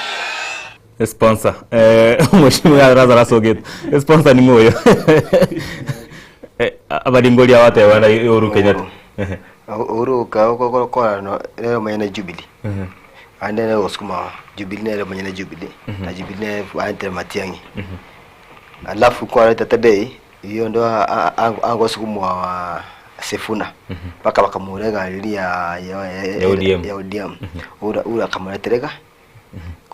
Sponsor eh, mheshimiwa Lazarus Ogeto sponsor ning'o oyo Eh, abaringoria abateba na Uhuru Kenyatta Uhuru ka no nere omonyene Jubilee. Ande nere ogosukuma Jubilee nere omonyene Jubilee. Na Jubilee nere aentere Matiang'i. Alafu kwareta today iyo ndo agosukumwa Sifuna mpaka bakamurega riria Ya ODM. ya ODM. Ura ura akamureterega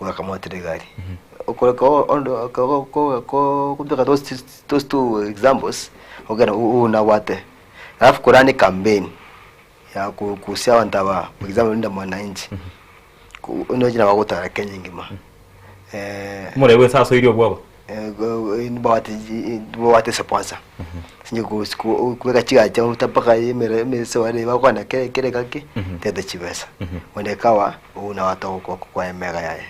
ura akamureterega gari. Ukoreka ondo ko ko ko kutoka those those two examples ogena unawate. Alafu kurani campaign ya kuhusia abantu aba for example Linda Mwananchi. Uno jina bagotara Kenya ngima. Eh Omorebe ase asoirie obwoba. Bawate sponsor. Sinye kuweka chigacha mpaka emere emese wale bakwana kere kere kake tete chibesa. Wende kawa una watu kwa kwa emega yaye.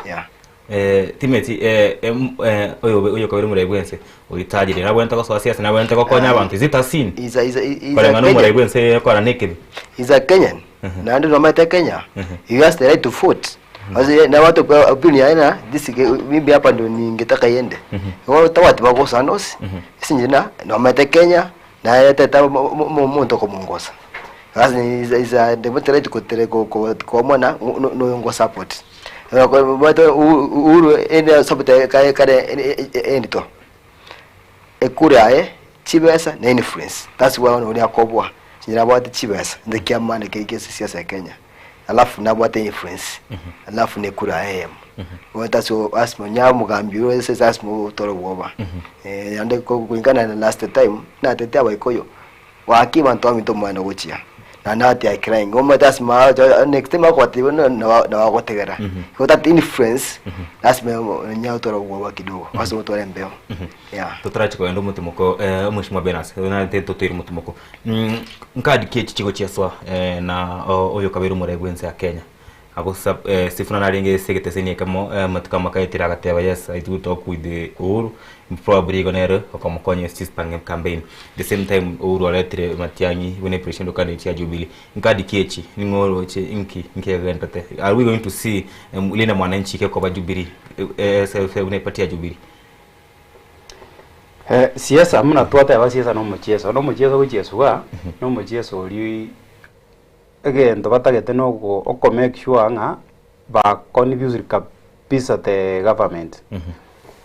Yeah. Eh, timeti eh, em, eh, oyo oyo kabere omorai bwense oitagire nabwenerete gosoa siasa nabwenerete gokonya abanto is it a sin Is a, is a koreng'ana omorai Kenyan. bwense ekora na ekebi Is a Kenyan. Na ndio maana Kenya. He has the right to vote. Sasa na watu kwa opinion ya this mimi hapa ndio ningetaka iende. Wao tawati bagosa nosi. Sinjina na maana Kenya na yeteta muntu komongosa. Sasa is is a democratic kotere ko ko komona noyo ngo support. Omanyete Uhuru ende support kare kare endito. Ekura yaye, chibesa na influence. That's why bono oria akoboa. Chinchera abwate chibesa nde kiamani keri kia siasa ya Kenya. Alafu nabwate influence. Alafu na ekura yaye eyemo. Bono that's why lasima onye omogambi oyo ase lasima otore obwoba. Naende kulingana na last time natete abaikoyo. Gaki abanto baminto omwana ogochia, naende ati I crying, omanyete ase ma next time agobatebia buna nabo agotegera. Igo that influence lasima onye otware obwoba kidogo, ase otware embeo, yeah. Totarachi kogenda omotimoko eh, omweshimiwa Benas, narete totoire omotimoko. Nkadi ki echi chigocheswa eh, na oyo okabeire omorai bwense ya Kenya? Abwo Sifuna narenge ase egeteseni ekemo amatuko amakaetire agateba yes I do talk with Uhuru probably igo nere okomokonya ase chispange campaign. The same time Uhuru oretire Matiang'i buna epresidential candidate ya Jubilee. Nkadi ki echi? Ning'o oroche inki nkegenderete? Are we going to see Linda Mwananchi gekoba Jubilee buna eparty ya Jubilee? Siasa buna twateba siasa na omochieso, na omochieso ogochieswa na omochieso oria Egento batagete nogo oko make sure ng'a ba confused kabisa the government.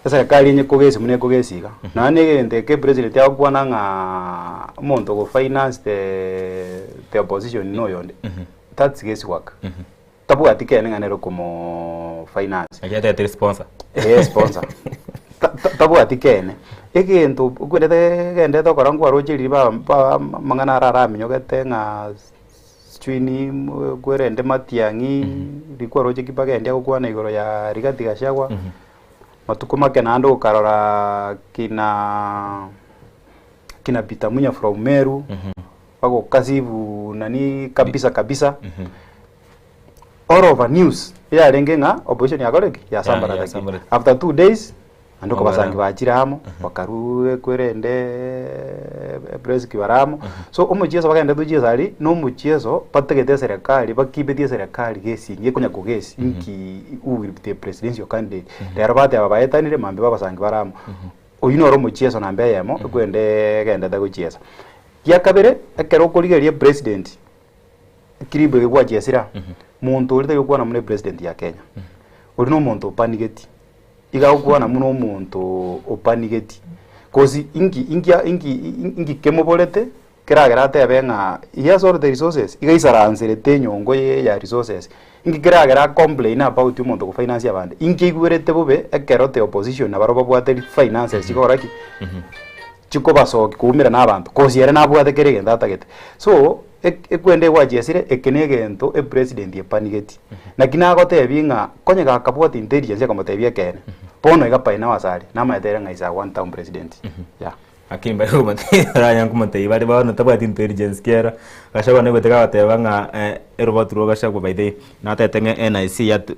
Eserekari enye kogesi buna ekogesi iga. Nonya na egento eke president agokwana ng'a omonto ogo finance the the opposition na oyonde, that's guess work. Tabwati kene ng'a nere okomo finance. Naki atete sponsor. Eh sponsor. Ta- ta- tabwati kene. Egento okwerete gendete okora nkwaroche riria ba ba amang'ana aro araminyogete ng'a sijui ni kwerende matiang'i, riria kwaroche ki mpaka endi agokwana igoro ya Rigathi Gachagua, matuko make naende okarora kina kina Peter Munya from Meru, bagokasibu nani kabisa kabisa. All over news eyarenge ng'a opposition yakore ki? Yasambarata ki? Yasambarata. After 2 days naende Obara. okobasangi bachire amo bakarue kwerende press kibare amo. So omochieso bagenderete gochiesa aria na omochieso batagete eserekari bakibetie eserekari gesingi ekonya kogesi inki who will be the presidential candidate. Rero bateba baetanire mambia babasangi bare amo. Oyio noro omochieso namba eyemo ekwende egendete gochiesa. Giakabere ekero okorigereria president Ekiribo eke gwachiesire aa, monto oria tari gokwana buna epresident ya Kenya. Oria na omonto opanigeti, iga agokwana buna omonto opanigeti. Cause inki inki inki inki kemoborete keragere atebe ng'a he has all the resources, iga aisaranserete enyongo eye ya resources. Inki keragere a complain about omonto go finance abande? Inki aigwerete bobe ekero the opposition nabarobwo babwate finances chigokora ki? Chikobasokia koumera na abanto, cause ere nabwate kera egento atagete. So, ekwende gwachiesire, eke na egento epresident epanigeti. Naki nagotebia ng'a konye gakabwate intelligence ekamotebia ekeene, bono iga by now ase are, namaete ere ng'a is a one term president. Yeah. Lakini mbare komotebia baranya komotebia bare bono tabwati intelligence kera, Gachagua naigwete gagoteba ng'a eroboti rwa Gachagua by the way, natete ng'a NIC yat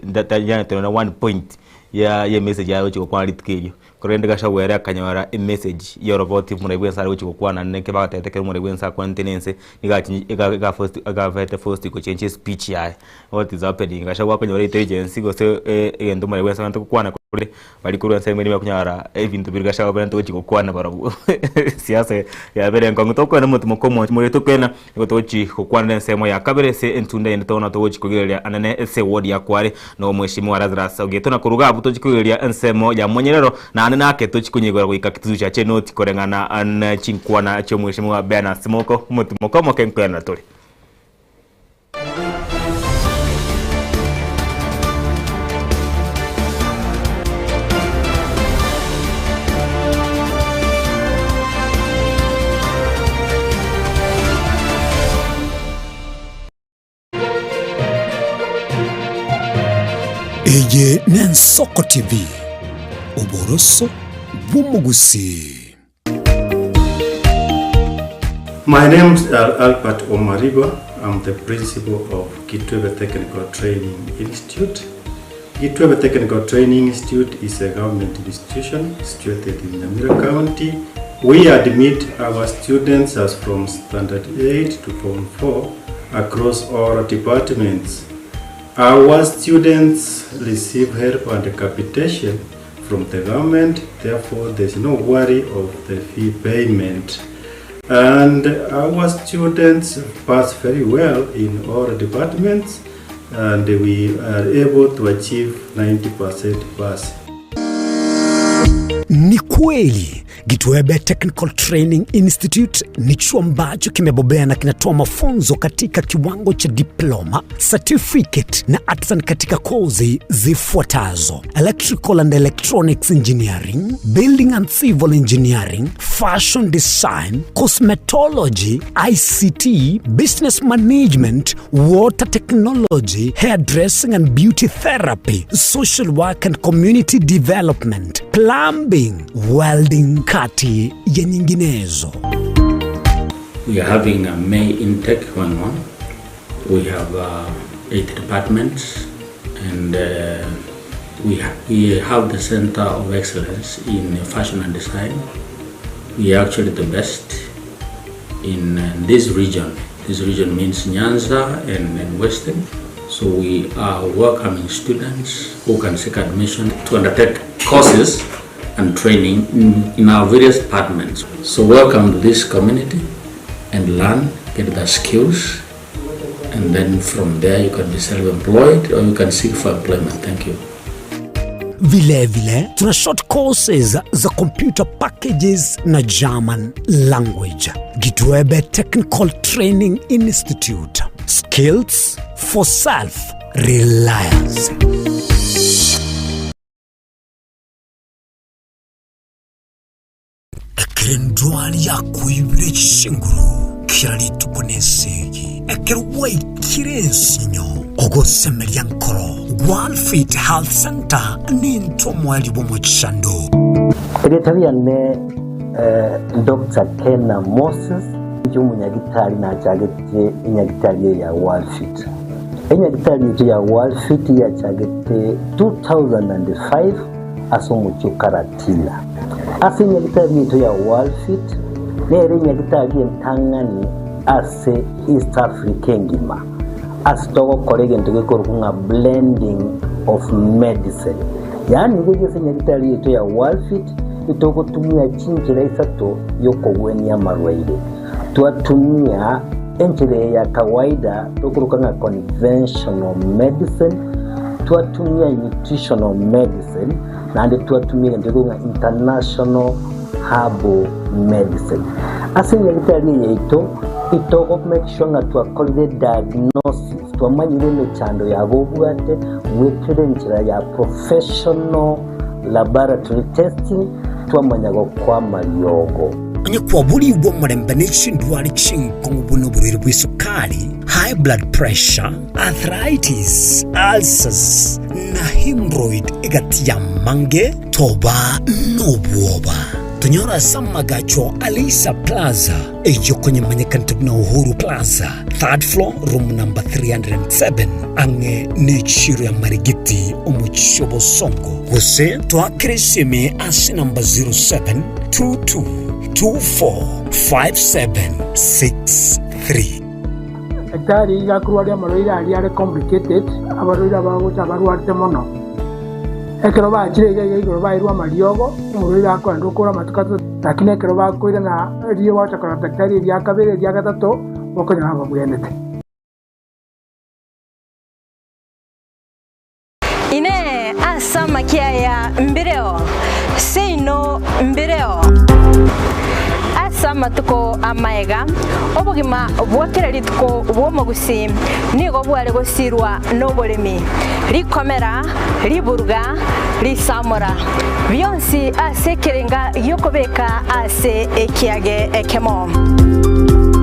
na one point ya ya emessage yaye agochi gokwana rituko erio. Korende Gachagua ere akanyora emessage y'oroboti omorai bw'ense are gochia gokwana neke bagatebete ekero omorai bw'ense akwanete na ense nigo achinyi iga iga forced iga abete forced gochengi espeech yaye. What is happening? Gachagua akonyora intelligence gose egento omorai bw'ense abwenerete gokwana korende baria korwa ensemo ere bakonyora ebinto biria Gachagua abwenerete gochia gokwana barobwo siasa yabere enkong'u. Tokwana omotimoko omoanchi more tokwena Nigo togochi gokwanera ensemo ya kabere ase entunda ende tono togochi korigereria anene ase eward ya Kware na omweshimiwa Lazarus Ogeto na koruga abwo tochi korigereria ensemo ya Monyerero naende nake tochi konyigora goika Kitutu Chache North koreng'ana ne chinkwana chiomweshimiwa Bernard Simoko omotimoko omoke nkoenana tore. Eye n'Ensoko TV, oboroso bw'omogusii. My name is Albert Omariba. I'm the principal of Kitwebe Technical Training Institute. Kitwebe Technical Training Institute is a government institution situated in Nyamira County. We admit our students as from Standard 8 to Form 4 across all departments. Our students receive help and capitation from the government, therefore there's no worry of the fee payment. And our students pass very well in all departments and we are able to achieve 90% pass. Ni kweli Gitwebe Technical Training Institute ni chuo ambacho kimebobea na kinatoa mafunzo katika kiwango cha diploma, certificate na artisan katika kozi zifuatazo: electrical and electronics engineering, building and civil engineering, fashion design, cosmetology, ICT, business management, water technology, hairdressing and beauty therapy, social work and community development, plumbing, welding kati ya nyinginezo. We are having a May intake going on. We have uh, eight departments and uh, we, ha we have the Center of Excellence in Fashion and Design. We are actually the best in uh, this region. This region means Nyanza and, and Western. So we are welcoming students who can seek admission to undertake courses and training in, in our various departments. So welcome to this community and learn, get the skills, and then from there you can be self-employed or you can seek for employment. Thank you. Vilevile tuna short courses za computer packages na German language. Gitwebe Technical Training Institute. Skills for self reliance. Ekero endwari yakoibire chinguru kera rituko nesegi, ekero gwaikire ensinyo, ogosemeria nkoro, Worldfit Health Center nintwe omoerio bw'omochando. Erieta riane Doctor Kena Moses, inche omonyagitari nachagete enyagitari eye ya Worldfit. Enyagitari yaito ya Worldfit yachagete 2005 ase omochie o Karatina. Ase enyagitari yaito ya Worldfit nere enyagitari entang'ani ase East Africa engima ase togokora egento gekorokwa ng'a blending of medicine. Yaani iga ase enyagitari yaito ya Worldfit itogotumia chinchera isato y'okogwenia amarwaire. Twatumia enchera eye ya kawaida tokoroka ng'a conventional medicine, twatumia nutritional medicine, naende twatumia egento gekorokwa ng'a international herbal medicine. Ase enyagitari eye yaito, itogo make sure ng'a twakorire diagnosis, twamanyire emechando yabo obwate, goetera enchera ya professional laboratory testing, twamanya gokoa amariogo. Onye kwaborigwe omorembe ne chindwari chinkong'u buna oborwaire bw'esukari, high blood pressure, arthritis, ulcers, na hemorrhoid egati y'amange, toba nobwoba. Tonyore ase amagacho a Leisa Plaza, eyio konyemanyekanete buna Uhuru Plaza, third floor, room number 307, ang'e n'echiro ya Marigiti, omochie o Bosongo. Gose toakere esimi ase namba 0722245763. Daktari iga akorwaria amarwaire aria are complicated, abarwaire abagocha barwarete mono. Ekero bachire iga iga igoro bairwe amariogo, omorwaire akoenda okora amatuko atato, lakini ekero bakoirana erio bagocha korora daktari eria kabere eria gatato, bokonyora babwenete. Inee! Ase amakia aya mbireo? Seino mbireo. Ase amatuko amaega, obogima bwa kera rituko bw'omogusii nigo bware gosirwa noboremi, rikomera, riburuga, risamora, bionsi ase ekerenga gi'okobeka ase ekiage ekemo.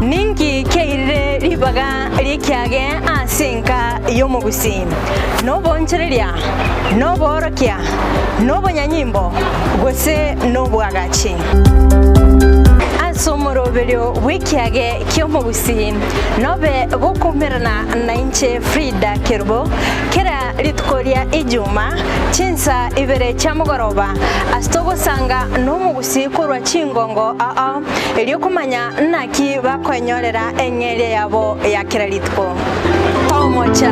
Ninki kiairire ribaga ri'ekiage ase enka y'omogusii? Nobonchoreria, noboorokia, nobonyanyimbo, gose nobwagachi? Ase omoroberio bw'ekiage ki'omogusii nobe gokoumerana nainche Frida Kerubo kera rituko ria Ijuma chinsa ibere chia mogoroba ase togosanga nomogusii korwa chingongo ao erio komanya naki bakoenyorera eng'eria yabo ya kera rituko. Tomocha!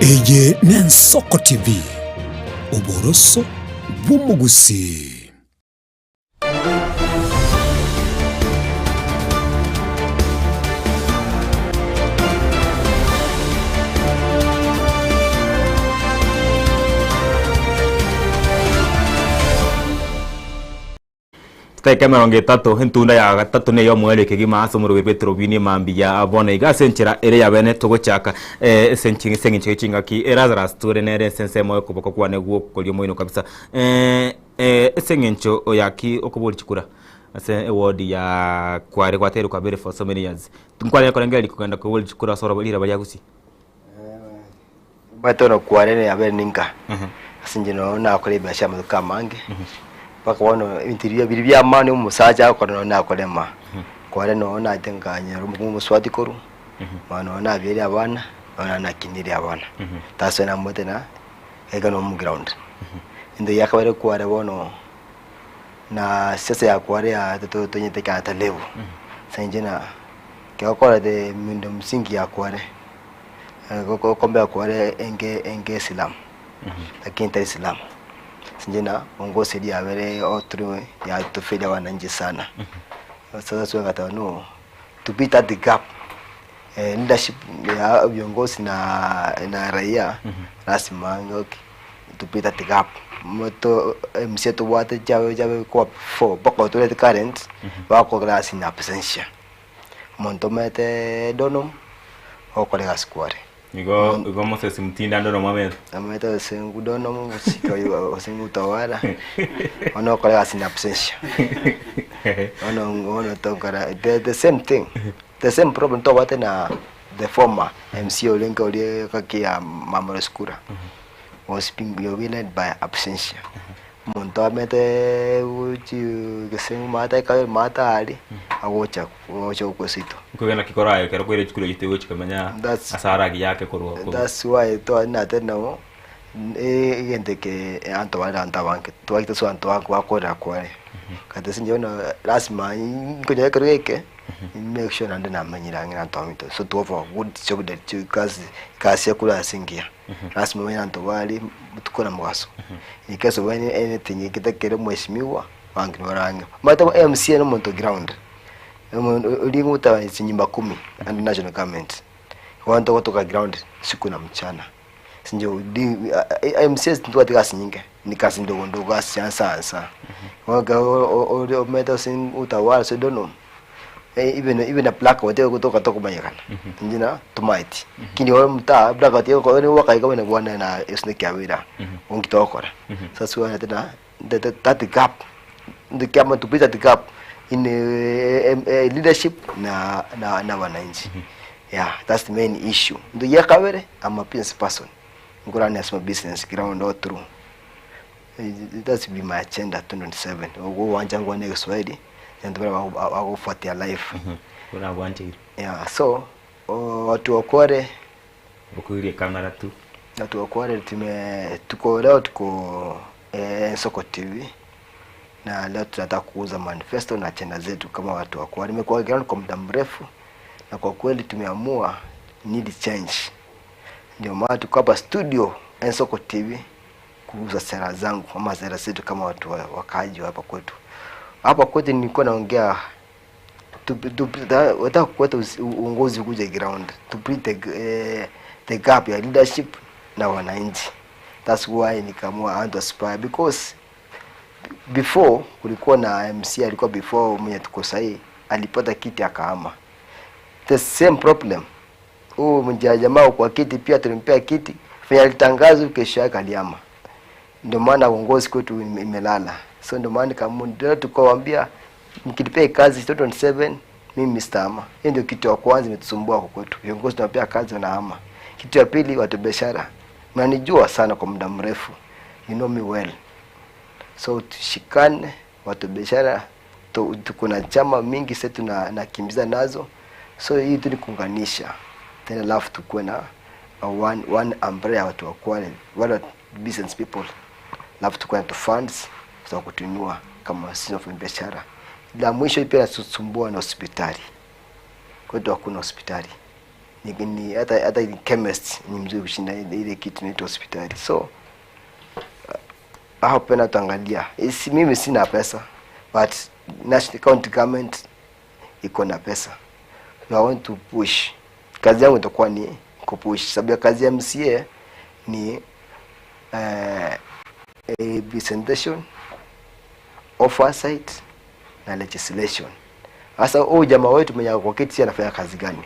Eye n'Ensoko TV. Oboroso bw'omogusii. Chidakika emerongo etato, entunda ya gatato na ey'omoerio kegima ase omorweri Petero Obiini mambia bono iga ase enchera ere ya bene togochaka eh, ase enchi- ase eng'encho ye chingaki eh, Lazarus tore nere ase ensemo y'okoboko kwane gw'okoria omoino kabisa eh, eh, ase eng'encho oyaki okoboria chikura ase eward ya kware gwateire kwabere for so many years nkwarenge korengereria kogenda koboria chikura ase orobo riraba ria Gusii? Omanyete bono kware nabere ninka, ase inche nonye nakora ebiashara amatuko amange, mpaka bono ebinto biria biri bia maana omosacha agokora nonye nakorema. Kware nonye nachete nkanyora omokungu omosubati korwa, bono nonye nabiaire abana, nonye nakinirie abana. That's why namanyete na iga no omoground. Egento gia kabere kware bono, na siasa ya kware ya tonyete kiagera level, ase inche na ekero okorete miundo msingi ya kware. Gokombea kware enge enge esilamu, lakini tari silamu. Sinche na ongosi eria yabere oturwe yatuferia wananchi sana. Sasa swe ngateba no, to beat that gap leadership ya viongozi na na raia lazima ng'oki to beat that gap. Moto MC tobwate chiabe chiabe kwa before mpaka otorete current bakogera ase in absentia. Omonto omanyete Donom, ogokora egasi kware. Igo igo Moses Mutinda Donom amanyete. Amanyete ase ngu Donom, gosika oyo ase ngu Utawala, bono ogokora egasi in absentia. Bono bono tokora the the same thing, the same problem tobwate na the former MC orenge oria gaki ya Mama Rosikura, was being led by absentia. Omonto amete gochia gose maate ekabere maate aria, agocha gocha gokwa seito. Nkoigwa naki koraye ekero kwaire chikura echio tigochi komenya That's- ase aragi yake korwa korwa. That's why twa natari nabo egento eke abanto bare abanto abange twagete ase abanto abange bakorera kware. Kata ase inche bono lasima nkonyora ekero geke, make sure naende namanyire ang'e na abanto baminto so to have a good job that egasi egasi ekure ase engiya. Lasima omanye abanto bare botuko na mogaso. In case of any anything egetakere mheshimiwa, abanto nigo bare ang'e. Omanyete MCA na omonto ground, omonto oria gotaba chinyumba kumi under national government, abanto gotoka ground usiku na mchana. Ase inche di MCAs ntibwati gasi nyinge, ni kazi ndogo ndogo ase ansa ansa. Bono ekero ore omanyete ase utawala ase don't know. Even even a blackout egotoka tokomanyekana inche na tomaeti lakini ore omotaa blackout egokora nigo gwakaika buna bwana na ase ne kiabera nki togokora. Sasa omanyete na that that gap kiama to bridge that gap in leadership na na na wananchi yeah that's the main issue. Into gia kabere I'm a business person nkorania ase amabusiness ground all through. That's be my agenda 2027 ogwancha nkwane egeswahili egento baria bagofuatia life Buna gwancheire. Yeah so watu wa Kwale Okoiria ekamera tu. Watu wa Kwale tume tuko leo tuko Nsoko TV na leo tunataka kuuza manifesto na agenda zetu kama watu wa Kwale. Nimekuwa ground kwa muda mrefu na kwa kweli tumeamua need change. Ndio maana tuko hapa studio Nsoko TV kuuza sera zangu ama sera zetu kama watu wakaaji wa hapa kwetu. Hapa kwetu nilikuwa naongea wataka kuleta uongozi kuja ground to bridge the gap ya leadership na wananchi. That's why nikaamua I want to aspire because before kulikuwa na MC alikuwa before mwenye tuko sahi alipata kiti akahama. The same problem. Huyu mjamaa kwa kiti pia tulimpea kiti, venye alitangazwa kesho yake alihama. Ndio maana uongozi kwetu imelala. So ndio maana nikaamua tukawaambia mkinipea kazi 2027 mimi sitahama. Hiyo ndio kitu ya kwanza imetusumbua huko kwetu. Viongozi tunawapea kazi wanahama. Kitu ya pili, watu biashara. Mnanijua sana kwa muda mrefu. You know me well. So tushikane watu biashara, tuko na chama mingi sasa tunakimbiza nazo. So hii tu ni kuunganisha. Tena alafu tukuwe na one umbrella ya watu wa Kwale, wale business people. Alafu tukuwe na funds za kutuinua kama sisi wafanya biashara. La mwisho pia inatusumbua na hospitali. Kwetu hakuna hospitali. Hata chemist ni mzuri kushinda ile kitu inaitwa hospitali. So Hapo pena tutaangalia. Isi, mimi sina pesa but national county government iko na pesa. So I want to push. Kazi yangu itakuwa ni kupush. Sababu ya kazi ya MCA ni representation, oversight na legislation. Sasa huyu jamaa wetu mwenye ako kwa kiti anafanya kazi gani?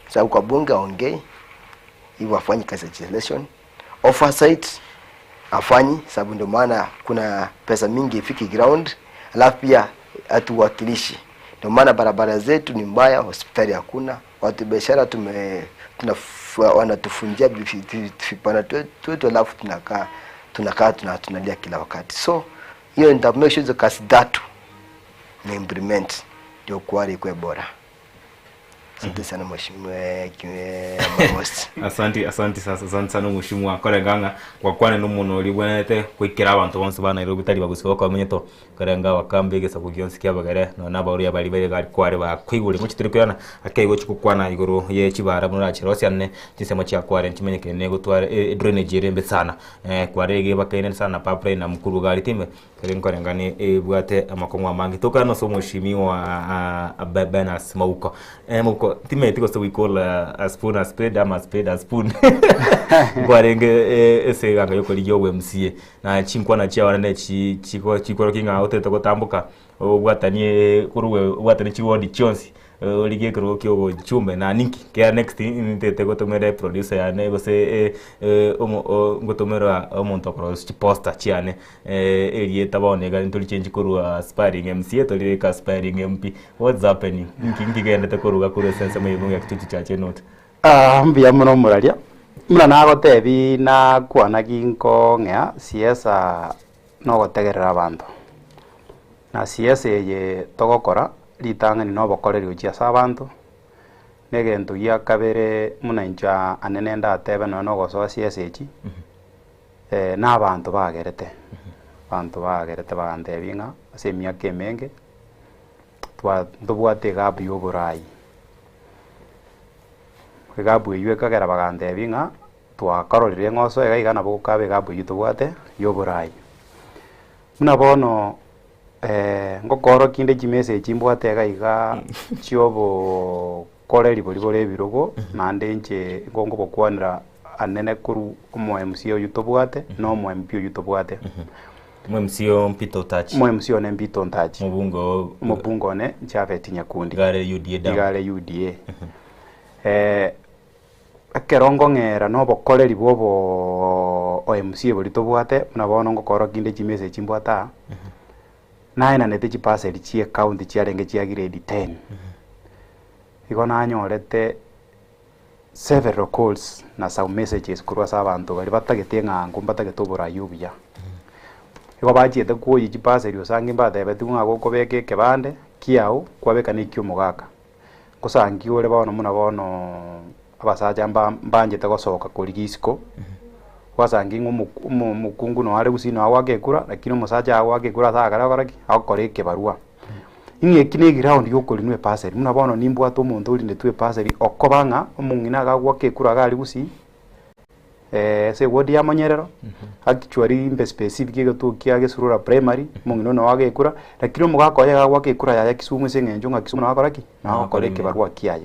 Sababu kwa bunge aongei hivyo afanyi kazi ya legislation, oversight afanyi, sababu ndio maana kuna pesa mingi ifiki ground, alafu pia hatuwakilishi. Ndio maana barabara zetu ni mbaya, hospitali hakuna, watu biashara tume wanatufunjia vibanda twetu, alafu tunakaa tunakaa tunalia kila wakati. So hiyo nita make sure hizo kazi tatu ni implement ndio Kwale ikuwe bora. Asante sana mheshimiwa Mamosi. Asanti asanti sasa asante sana mheshimiwa korenganga gwakwane nomono ori bwenerete goikera abanto bonsi ba Nairobi tari bagusi bokomenyeto korenga abakambi egesaku gionsi kia abagere nonya na abaruya baria bare gari kware bakoigure ngochi tori koirana ake igo chigokwana igoro ye chibara buna orachirosie ane chinsemo chia kware nchimenyekene gotwara edrainage ere embe sana kware iga ebakaine sana pipeline na mkuru gari time Kere nkoreng'ani ebwate amakong'u amange. Tokana ase omoshimiwa Benas Mauko. Mauko, timanyeti gose we call a spoon a spade ama a spade a spoon. Nkwarenge ase eganga yokorigia obo MCA. Na chinkwana chiao naende chi chiko chikorokia ng'a otagete gotamboka obwatanie korwa obwatanie chiward chionsi origie ekerogo kia obochumbe na ninki kera next nintete gotomera eproducer yane gose ngotomera omonto okorosia chiposter chiane erieta bono iga ntorichenchi korwa aspiring MCA torireke aspiring MP what's happening nki nkigendete koruga korwa ase ensemo ya ebunge ya Kitutu Chache North. Mbuya mono omoraria, buna nagotebi nakwana ginkong'ea siasa nogotegerera abanto. Na siasa eye togokora ritang'ani nobokoreri gochia ase abanto, na egento gia kabere buna inche anene ndatebe nonya nogosoa siasa echi, na abanto bagerete, abanto bagerete bagantebia ng'a ase emiaka emenge, twa ntobwate egabu ya oborai. Egabu eywo ekagera bagantebia ng'a twakororire ng'a osoe iga iga nabo gokaba egabu eywo tobwate ya oborai. Buna bono ngokoorokia inde chimessage mbwate iga iga chiobokoreri boria bore ebirogo, naende inche nigo nkobokwanera anene korwa omo MCA oyio tobwate na omo MP oyio tobwate. Omo MCA oo Peter Otachi. Omo MCA one Peter Otachi. Omobunge oo. Omobunge one Japhet Nyakundi. Iga are UDA damu. Iga are UDA. Ekero nkong'era na obokoreri bwa obo oMCA boria tobwate, buna bono ngokorokia inde chimessage mbwate aa, naenanete chiparcel chia ecounty chiarenge chia grade ten, igo nanyorete several calls na some messages korwa ase abanto baria batagete eng'ango mbatagete oborai obuya. Igo bachiete kwoyia chiparcel gose ange mbatebetigwe ng'a gokobeka ekebande kiago, kwabeka na ekia omogaka. Ngosangi ore bono buna bono abasacha mba mbanchete gosoka korigia isiko, gwasangi ng'a omo omo omokungu noyo are gusii noyo agoaka ekura, lakini omosacha agoaka ekura ase agakare agokora ki? Agokora ekebarua. Ng'a eki na eground ya okorinwa epaseri, buna bono nimbwate omonto orinetwe epaseri okoba ng'a omong'ina iga agoaka ekura iga aria gusii. Ase eward ya Monyerero, actually mbe specific egetuo kia Gesurura primary, omong'ina one oaga ekura, lakini omogaka oye iga agoaka ekura yaye Kisumu ase eng'encho ng'a Kisumu nabo akora ki? Nabo agokora ekebarua kiaye.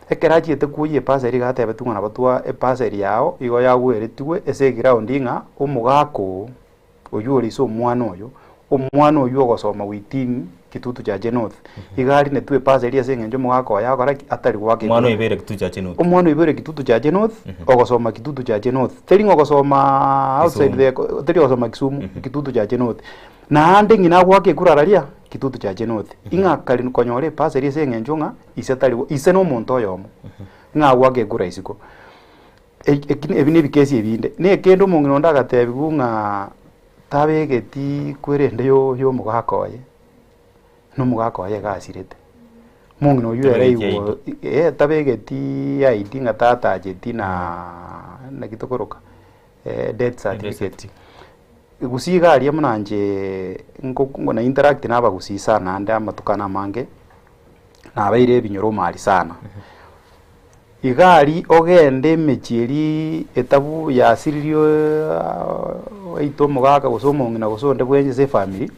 Ekero achiete kwoyia eparcel iga atebetigwe ng'a nabo twa eparcel yao igo yagweretigwe ase eground ng'a omogaka oo. oyio ore ise omwana oyo, omwana oyio ogosoma within Kitutu Chache North, iga arinetwe epasa eria ase eng'encho omogaka oye agokora ki? Atari goaka Omwana ekura. oibeire Kitutu Chache North. Omwana oibeire Kitutu Chache North, ogosoma Kitutu Chache North. Teri ng'a ogosoma outside Kisumu. the teri ogosoma Kisumu, Kitutu Chache North. Naende ng'ina agoaka ekura araria Kitutu Chache North. Ing'a akari konyora epasa eria ase eng'encho ng'a ise tari go ise na omonto oyomo, ng'a agoaka ekura isiko. Ebi nebikesi ebinde. Na ekende omong'ina onde agatebigwa ng'a tabegeti kwerende y'omogaka oye, na omogaka oye iga asirete. Omong'ina oyio ere Tabegeti igwo eh tabegeti ID ng'a tatacheti na naki tokoroka death certificate. Gusii iga aria buna inche nko na interact na abagusii sana naende amatuko ane amange, nabeire ebinyoro omari sana. Iga aria ogende emechie eria etabu yasiririe oite omogaka gose omong'ina gose onde bwensi ase efamiri,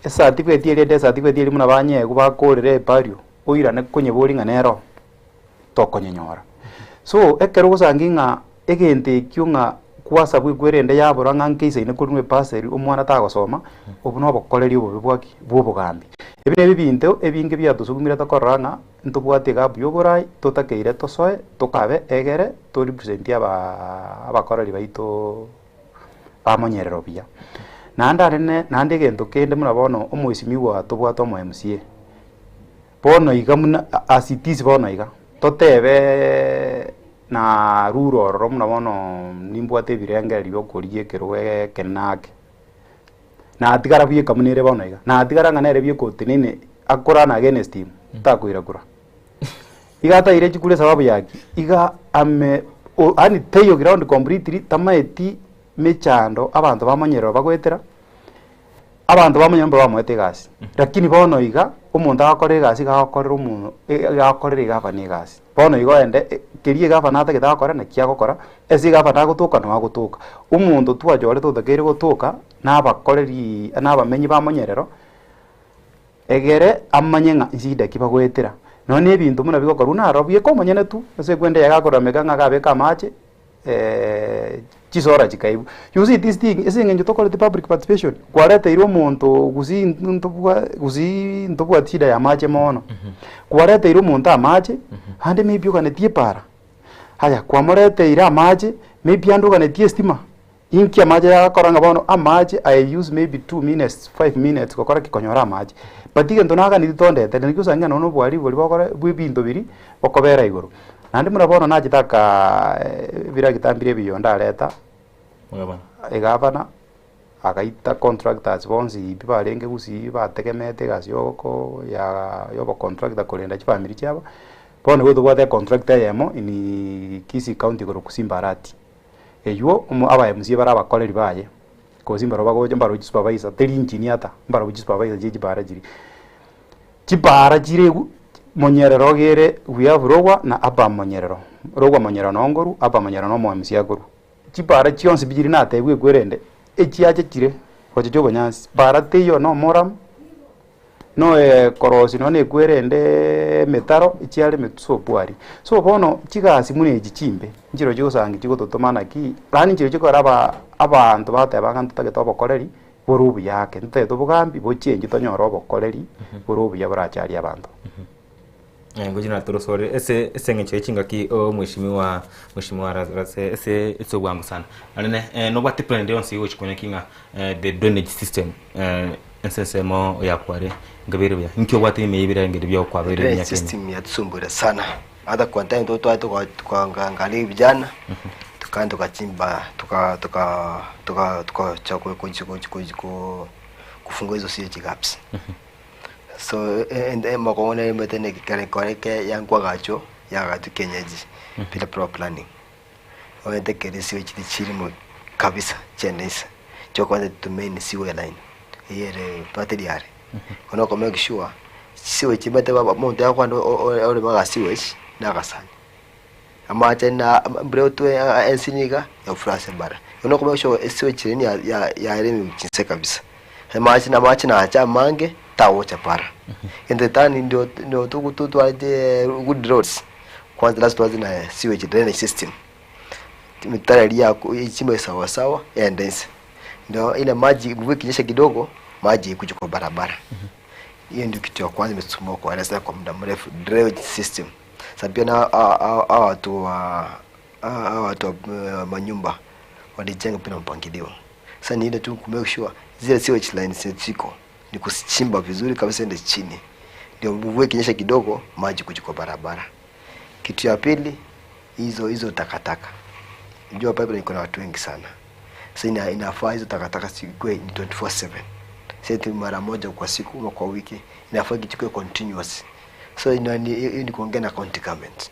ecertificate eria ende ecertificate eria buna banyegwa bakorera ebario, oirane konyeboria ng'a nero tokonyenyora. So, ekero ogosangi ng'a egento ekio ng'a kwasabwa ekwerende yabora ng'a nkeisaine korwa ebasari omwana tagosoma, obwo na obokoreri obobe bwa ki? Bwa obogambi. Ebi nebi ebinto ebinge biatosugumire tokorora ng'a ntobwate egabu ya oborai, totakeire tosoe, tokabe egere to represent abaa abakoreri baitooo bamonyerera buya. Naende arene naende egento kende buna bono omoesimigwa tobwate omo MCA, bono iga buna as it is bono iga, totebeeee narure ororo buna bono nimbwate ebirengererio bia okorigia ekerogo ekenene ake, natigara bweka buna ere bono iga, natigara ng'a nere bweka oteneine akorana against him, takoira kura. Iga ataire chikura esababu ya ki? Iga ame o yaani taiyo ground completely, tamaeti mechando abanto bamonyerera bagoetera, abanto bamonyerera mbaro bamoete egasi. Lakini bono iga, omonto agokora egasi iga agokorera omo iga agokorera egavana egasi. Bono igo ogende keria egavana atagete agokore naki agokora, ase egavana agotoka noo agotoka. Omonto twachorete otakeire gotoka, na abakoreri na abamenyi bamonyerero, Egere amanye ng'a nchida ki bagoetera. Nonya na ebinto buna bigokorwa naro bieka omonyene tu, ase ekwende yaye gakorameka ng'a agabeka amache chisora chikaibwa. You see this thing ase eng'encho tokoreti public participation, kwareteire omonto gusii ntobwa gusii ntobwati shida ya amache mono. Kwareteire omonto amache, ande maybe oganetie epara, aya kwamoreteire amache, maybe ande oganetie estima. Inki amache yagakora ng'a bono amache I use maybe 2 minutes, 5 minutes gokora ki? Konyora amache. But egento naganeti tondeteri naki osange ng'a nonya obwari boria bokora bwa ebinto biria, bokobera igoro. Naende buna bono nachete akaa ebiragita mbire ebiya ndareta, egavana, agaita contractors bonsi pi barenge gusii bategemeete egasi ya oko ya ya obocontractor korenda chifamiri chiabo, bono nigo tobwate econtractor eyemo in Kisii county korwa Simba Arati. Eywo omo aba MCA bare abakoreri baye, kosi mbarabwo bagocha mbarabwo chisupervisor, teri engineer ata, mbarabwo chisupervisor chie chipara chiria. Chipara chire gu monyerero ogere we have Rogwa na upper monyerero, Rogwa monyerero noo nkorwa, upper monyerero noo omo MCA akorwa. Chipara chionsi pi chiria natebiwa ekwerende, echiacha chire gocha chia obonyansi, para teiyo no omoramu, noe korosia nonya na ekwerendeeee emetaro echiare emetusobwari. So bono chigasi buna echi chimbe, nchiro chigosangi chigototoma naki, yaani nchiro chikogera aba abanto bateba ng'a ntotagete obokoreri bore obuya ake, ntotagete obogambi bochengi tonyore obokoreri bore obuya boracharie abanto. Ngochi natorosore ase ase eng'encho ya chingaki omweshimiwa mweshimiwa Lazarus ase ase obwango sana. Naende nobwate plan ende yonsi yogochi konya ki ng'a the drainage system ase ensemo ya kware nkabeire buya. Inki obwate ime y'ebirengererio bia okwabeire Drainage emiaka ime? system yatusumbuire sana hata kwa time twari tukaangalia vijana tukaenda tukachimba tuka tuka tuka tukacha kufungua hizo sewage gaps. So emokong'u nere emanyete ne kare kore ke yankwagacho yagachwa kienyeji bila proper planning. Omanyete kere sewage tichirimo kabisa chiende inse, chiokonyete to main sewer line eywo ere ebwate riare. Bono oko make sure sewage omanyete baba omonto akogenda oreme aga sewage na agasani. Amache na mbura otwe ense niga yafura ase bara. Bono oko make sure esewage eria ya yaremigwe chinse kabisa. Amache na amache nacha amange tagocha para. Gento tani ndio ndio totwarete good roads kwanza lazima tuanze na sewage drainage system. Emitaro eria yaku ichimbe sawa sawa ende inse. Ndio ile maji mvua ikinyesha kidogo maji ikuje kwa barabara. Hiyo ndio kitu ya kwanza imetusumbua kwa kwa muda mrefu drainage system. Sa pia na hawa watu wa hawa watu wa manyumba walijenga bila mpangilio. Sasa ni ile tu ku make sure zile sewage lines ziko ni kuzichimba vizuri kabisa ende chini, ndio mvua ikinyesha kidogo maji kuja kwa barabara. Kitu ya pili hizo hizo takataka, unajua pipeline iko na watu wengi sana. Sasa inafaa hizo takataka zikuwe ni 24/7 si ati mara moja kwa siku ama kwa wiki, inafaa ichukue continuous. So ina ni, hiyo ni kuongea na county government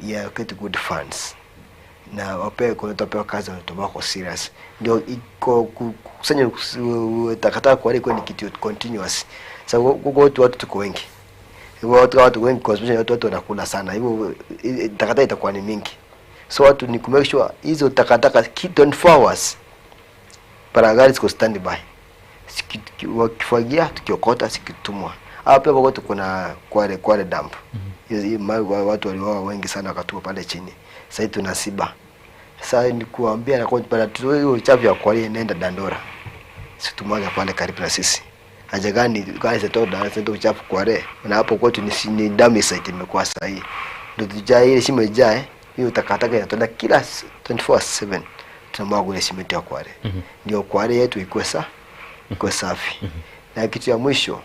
ya get good funds na wapewe kuna watu kazi watu wako serious, ndio iko kukusanya takataka kwa iko ni kitu continuous. Sasa huko watu tuko wengi. Hivyo watu watu wengi consumption watu watu wanakula sana, hivyo takataka itakuwa ni mingi, so watu ni ku make sure hizo takataka 24 hours para ziko standby, wakifagia tukiokota zikitumwa. Hapa pia kwetu kuna Kware Kware dump. Hiyo watu waliwawa wengi sana wakatupa pale chini. Sasa tuna siba. Sasa ni kuambia na kwa pale hiyo uchafu ya Kware inaenda Dandora. Situmwaga pale karibu na sisi. Haja gani gari zitoa Dandora zitoa uchafu Kware. Na hapo kwetu ni, ni dump site imekuwa sahihi. Ndio tujae ile shimo ijae, hiyo takataka inatoka kila 24/7 tunamwaga ile shimo ya Kware. Ndio Kware yetu ikuwe sa ikuwe safi. Na kitu ya mwisho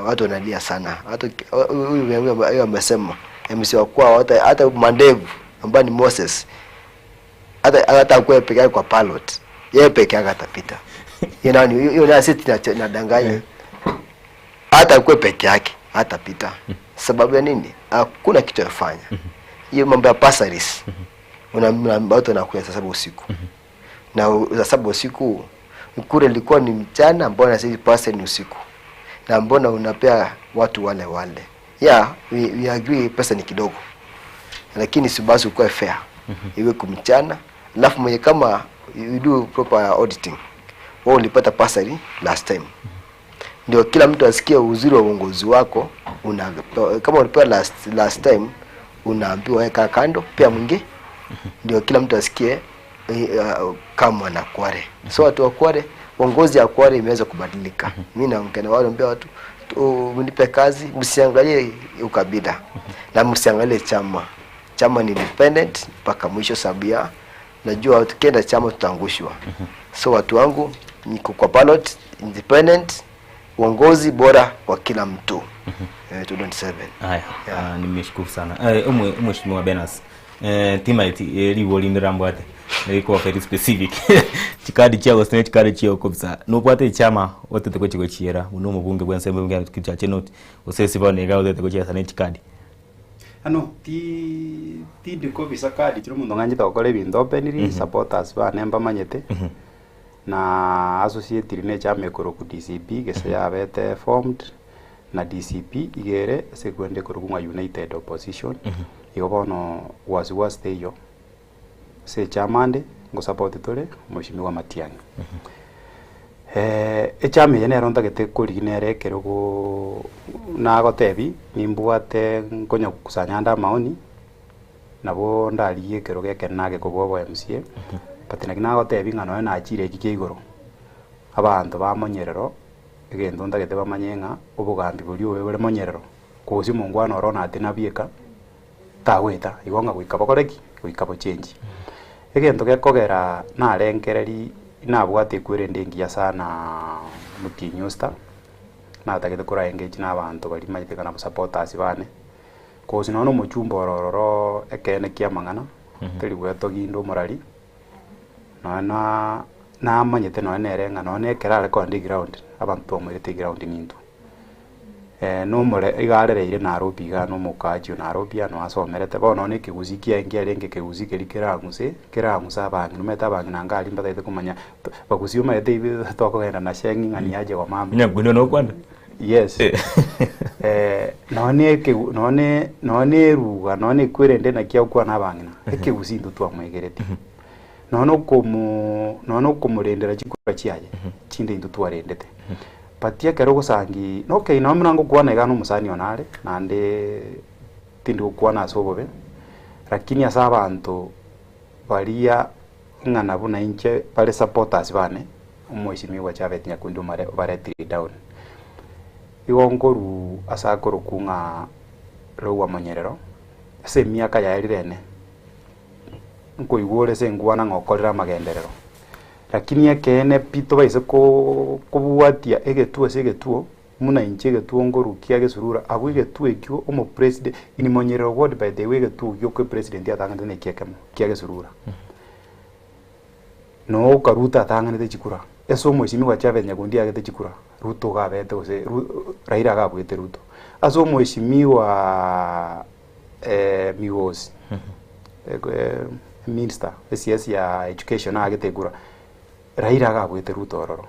watu wanalia sana. Hata huyu huyu amesema MC wa kwao hata hata Mandevu ambaye ni Moses hata hata akuwe peke yake kwa pilot, yeye peke yake atapita. Hiyo nani hiyo na sisi tunadanganya. Hata akuwe peke yake hatapita. Sababu ya nini? Hakuna kitu afanya. Hiyo mambo ya bursaries. Una watu wanakuja saa saba usiku. Na saa saba usiku kura ilikuwa ni mchana, mbona sasa bursary ni usiku? Na mbona unapea watu wale wale? Yeah, we agree pesa ni kidogo. Lakini si basi ukuwe fair. Iwe kumchana, alafu mwenye kama you do proper auditing. Wewe ulipata bursary last time. Ndio kila mtu asikie uzuri wa uongozi wako. Una, kama ulipewa last time unaambiwa weka kando pia mwingi. Ndio kila mtu asikie kama na Kware. So watu wa Kware, uongozi ya Kware imeweza kubadilika. Mimi naongea na wale ambao watu mnipe kazi, msiangalie ukabila na msiangalie chama. Chama ni independent mpaka mwisho, sababu ya najua tukienda chama tutaangushwa. So watu wangu, niko kwa ballot independent, uongozi bora kwa kila mtu. 2027. Haya, nimeshukuru sana. Mheshimiwa Benas. Timaiti riwo rindira mbwate. Nilikuwa very specific. Chikadi chia gose chikadi chia okobisa. Nobwate chama otete gochigochiera uno mubunge bwense mbunge kicha chenot. Osesi bone ga otete gochiera ne chikadi. Ano ti ti ndiko bisa kadi chiro mundu ng'anjete gokora ebinto openly supporters bane mbamanyete na associate ne chama ekoroku DCP gese yabete formed na DCP igere ase kwende koroku ng'a United Opposition igo bono wasiwasi teiyo ase chama nde ngosupport tore mheshimiwa Matiang'i. Echama eye nero ntagete korigi nere ekero go nagotebi nimbwate nkonya gokusanya ande amaoni nabo ndarigie ekero geke nage kobua obo MCA but naki nagotebi ng'a nonya nachire eki kia igoro abanto ba monyerero egento ntagete bamanye ng'a obogambi boria obe bore monyerero kosi omongwana oro nate nabieka tagweta igo ng'a goika bokore ki goika bochenji egento gekogera narengereri nabwate ekwerende engiya sana motienyi osta natagete kora engage na abanto bari manyete kana supporters bane kosi nonya omochumba ororo ekene kia amang'ana teri gwetoginda omorari nonya namanyete nonya nere ng'a nonya ekero are kogenda eground abanto twamoirete eground nintwe nomore iga arereire Nairobi iga na omokaji o Nairobi ano asomerete bono nonya ekegusii kiaye nkiarenge ekegusii keria kerang'use kerang'use abang'ina omanyete abang'ina ngari mbatagete komanya bagusii omanyete ibi tokogenda na sheng ng'a niaje wa mama Nyakwino nokwanda. Yes. Nonya ekegu nonya nonya eruga nonya ekwerende naki agokwana abang'ina ekegusii intwe twamwegereti nonya okomo nonya okomorendera chikura chiaye chinde intwe twarendete but ekero ogosangi okay nonya buna ngokwana iga na omosani one are naende tindi gokwana ase obobe lakini ase abanto baria ng'a nabo na inche bare supporters bane omheshimiwa Japhet Nyakundi omare obaretire down igo nkoru ase akoroku ng'a Lower Monyerero ase emiaka yaerire ene nkoigwa ore ase enkwana ng'a okorire amagenderero lakini ekeene pi tobaise kobwatia egetuo ase egetuo muna inche egetuo nkorukia gesurura abwo egetuo ekio omopresident in Monyerero ward by the way egetuo gioka epresident atang'anete na eki ekemo kia gesurura noka Ruto atang'anete chikura ase omheshimiwa Japhet Nyakundi agete chikura Ruto iga abete gose Raila iga abuete Ruto ase omheshimiwa Migosi minister CS ya education agete ekura Raila iga abuete Ruto ororo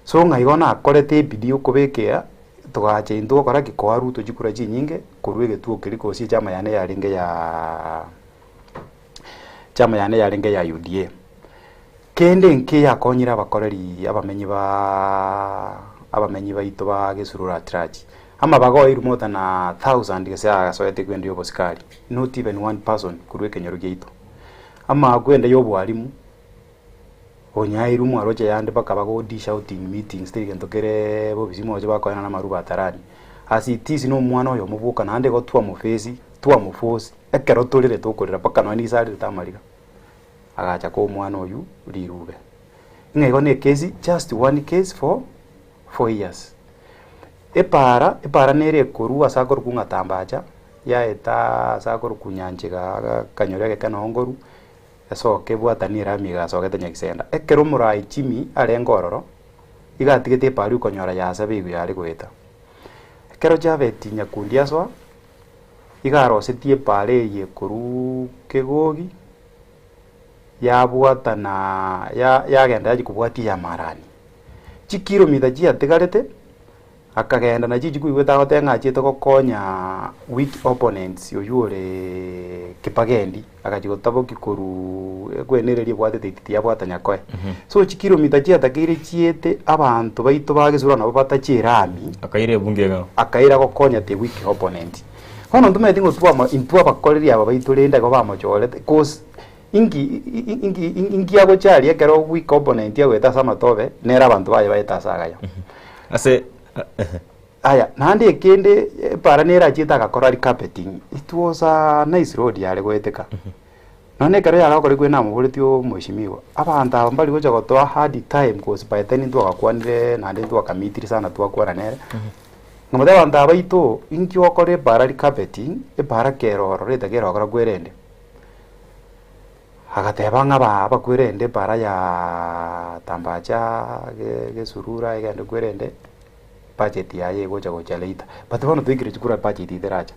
so ng'a igo nakorete ebidii okobekea Togacha intwe gokora ki? Koa Ruto chikura chinyinge korwa egetuo keria gose echama yane yarenge yaaa echama yane yarenge ya UDA. Kende nkeyakonyire abakoreri abamenyi baaaa abamenyi baito ba Gesurura at large. Amabaga oirwe more than a thousand gese agasoete kwende ya obosikari, not even one person korwa ekenyoro giaito. Amaakwa ende ya obwarimu, onyairwe mwaroche yande mpaka bago dish out in meetings teri gento kere bobisi mwaroche bakoenana amaruba atarani. As it is na omwana oyomo bwoka naende igo twamoface, twamoforce, ekero torere tokorera mpaka nonye nigo arerete amariga. Agacha koa omwana oyio rirube. Ng'a igo na ekesi, just one case for 4 years. Epaara, epaara nere ekorwa ase akorokwa ng'a Tambacha, yaeta ase akorokwa Nyanchega akanyora egeke noo nkorwa, esoke ebwatanie erami egasogete Nyagisenda. Ekero omorai Jimmy arenge ororo, iga atigete epaara okonyora yasabeirwe yare goeta. Ekero Japhet Nyakundi asoa, iga arosetie epaara eye korwa Kegogi, yabwatana ya yagenda yachia kobwatia eyamarani. Chikilomita chiatigarete, akagenda nachio chikoigwete agoteba ng'a achiete gokonya weak opponents oywo ore Kipagendi, agachia gotabokia korwa ekwenereria ebwatete iti tiyabwata nyakoe. So chikilomita chiatakeire chiete abanto baito ba Gesura nabo batache erami, Akaira ebunge iga. Akaira gokonya the weak opponent. Bono ntomanyeti ng'a twama intwe abakoreri aba baito rende igo bamochorete cause inki inki inki agocha aria ekero weak opponent agoeta ase amatobe, nere abanto baye baete ase agaya. Ase Aya, naende ekende epara nere achiete agakora recarpeting, it was a nice road yare goeteka. Nonya ekero yare gokorekwa namoboretie omweshimiwa, abanto aba mbari gocha gotoa hard time cause by then ntwagakwanire naende ntwakamitiri sana twakwana nere, nkamotebia abanto aba baito inki ogokora epara recarpeting, epara kere ororo etagere ogokora kwerende. Agateba ng'a aba abakwerende epara ya Tambacha ge Gesurura egende kwerende, budget yaye egocha gocha later. But bono toikire chikura budget eteracha.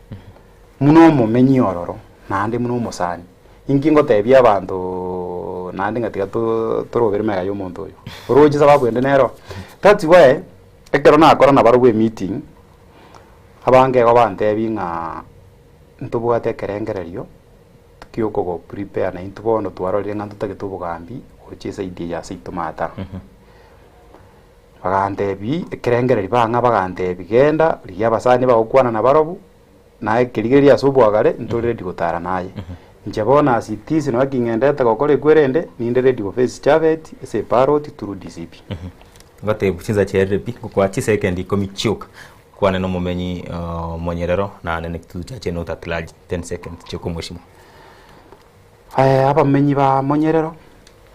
Buna omomenyi ororo, naende buna omosani, inki ngotebia abantoooo naende ng'a tiga to torobere magega ya omonto oyo, oroche sababu ende nero. That's why, ekero nakora nabarobwo emeeting, abange igo bantebia ng'a ntobwate ekerengererio kiokogo prepare na intwe bono twarorire ng'a ntotagete obogambi gochia eside eye ase intwe maatara. Bagantebia ekerengererio bang'a bagantebia genda rigia abasani bagokwana nabarobwo, naye kerigereria ase obwagare ntore ready gotara naye. Inche bono as it is nonya ki ng'endete gokora ekwerende, ninde ready go face Japhet ase eparoti through DCP. Ngotebiwa chinsa chiaerire pi, ngokoa chisekendi ikomi chioka, kwane na omomenyi omonyerero naende na ekitutu chiache not at large, ten seconds chiokomoeshima. Aye abamenyi ba monyerero,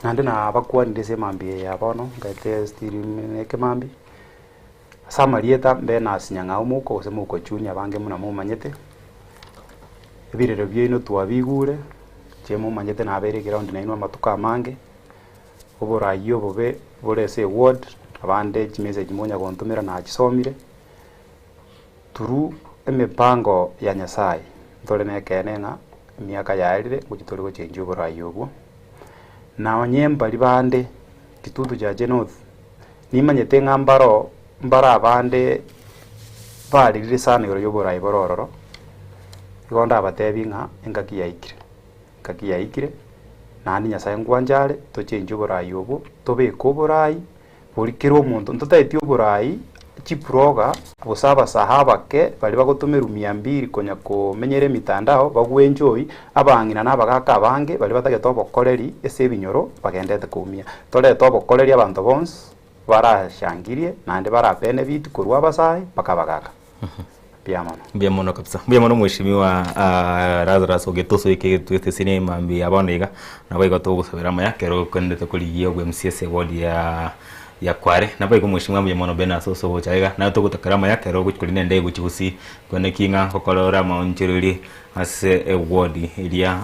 naende nabakwanire ase emambia eye ya bono, ngaete still na ekemambia, ase amarieta mbe nasi Nyang'au mouko gose mouko junior abange buna momanyete, ebirero biaino twabigure, inche momanyete nabeire eground nainwe amatuko amange, oborai obobe bore ase eward, abande chimessage monya gontomera nachisomire, through emipango ya Nyasaye, ntore na ekeene ng'a emiaka yaerire ngochia tore gochenjia oborai obwo, na onye mbari bande Kitutu Chache North, nimanyete ng'a mbaro mbare abande barerire sana igoro ya oborai bore ororo, igo ndabatebi ng'a engaki yaikire, engaki yaikire, naende Nyasaye nkwancha are tochenjie oborai obwo, tobeke oborai boria kera omonto, ntotaeti oborai chiproga gose abasaha abake baria bagotomerwa mia mbili konya komenyera emitandao bagwe enjoy, abang'ina na abagaka abange baria batagete obokoreri ase ebinyoro bagendete koumia. Torete obokoreri abanto bonsi barashangirie naende bara benefit korwa abasae mpaka abagaka. Mbuya mono. Mbuya mono kabisa. Mbuya mono mheshimiwa Lazarus Ogetusu eke twetesire mambia bono iga nabo igo togosabera amaya ekero okenderete korigia obwe MC ase eward ya ya Kware. Nabo igo mheshimiwa mbuya mono Ben ase osogocha iga naye togotakera amaya ekero ogochi korina endege gochia gusii kwane ki ng'a ngokora ore amaonchoreria. Ase ewodi eria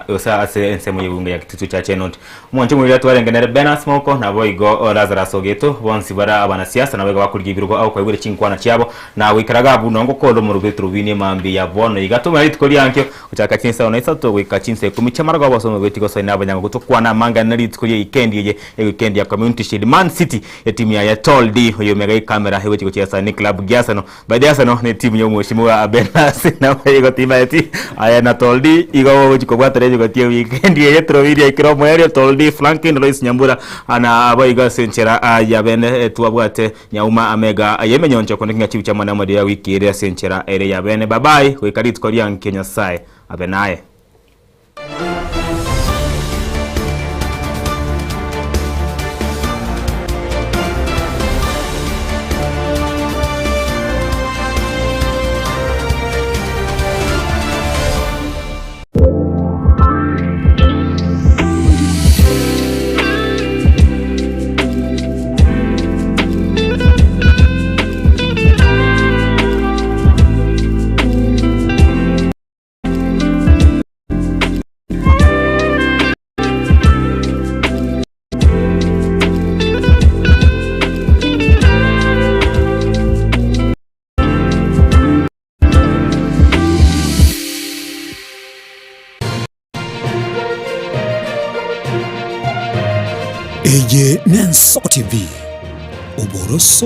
gose ase ensemo y'ebunge ya Kitutu Church Enot. Omwancho omoiria twarenge nere Benas Moko naboigo Lazarus Ogeto bonsi bare abanasiasa naboigo bakorigia ebirogo ao kwaigwire chinkwana chiabo na goikera gabu nongo korwa omorobio Turubini emambia ya bono iga tomanye rituko riankio gochaka chinsa na isato goika chinsa ikomi chi'amarogoba ase omorobio tigosoina abanyangoku tokwane amang'ana rituko ria eikendi eye eweekend ya Community Shield Man City etimu yaye Tall D oyomega ekamera egochi gochiesa ne club gi'Arsenal By the Arsenal ne timu ya omweshimiwa Benas nabo igo timaeti aye na Toldi igo ogochi kobwatera ebigoti weekend eye trophy yaikire omoerio Toldi Franklin Lois Nyambura na abo igo ase enchera ya bene twabwate Nyauma Amega yemenyoncho konde ng'a chibicha mwana ya wiki ere ase enchera ere ya bene bye bye goika rituko riankio Nyasaye abe naye. Eye n'Ensoko TV, oboroso.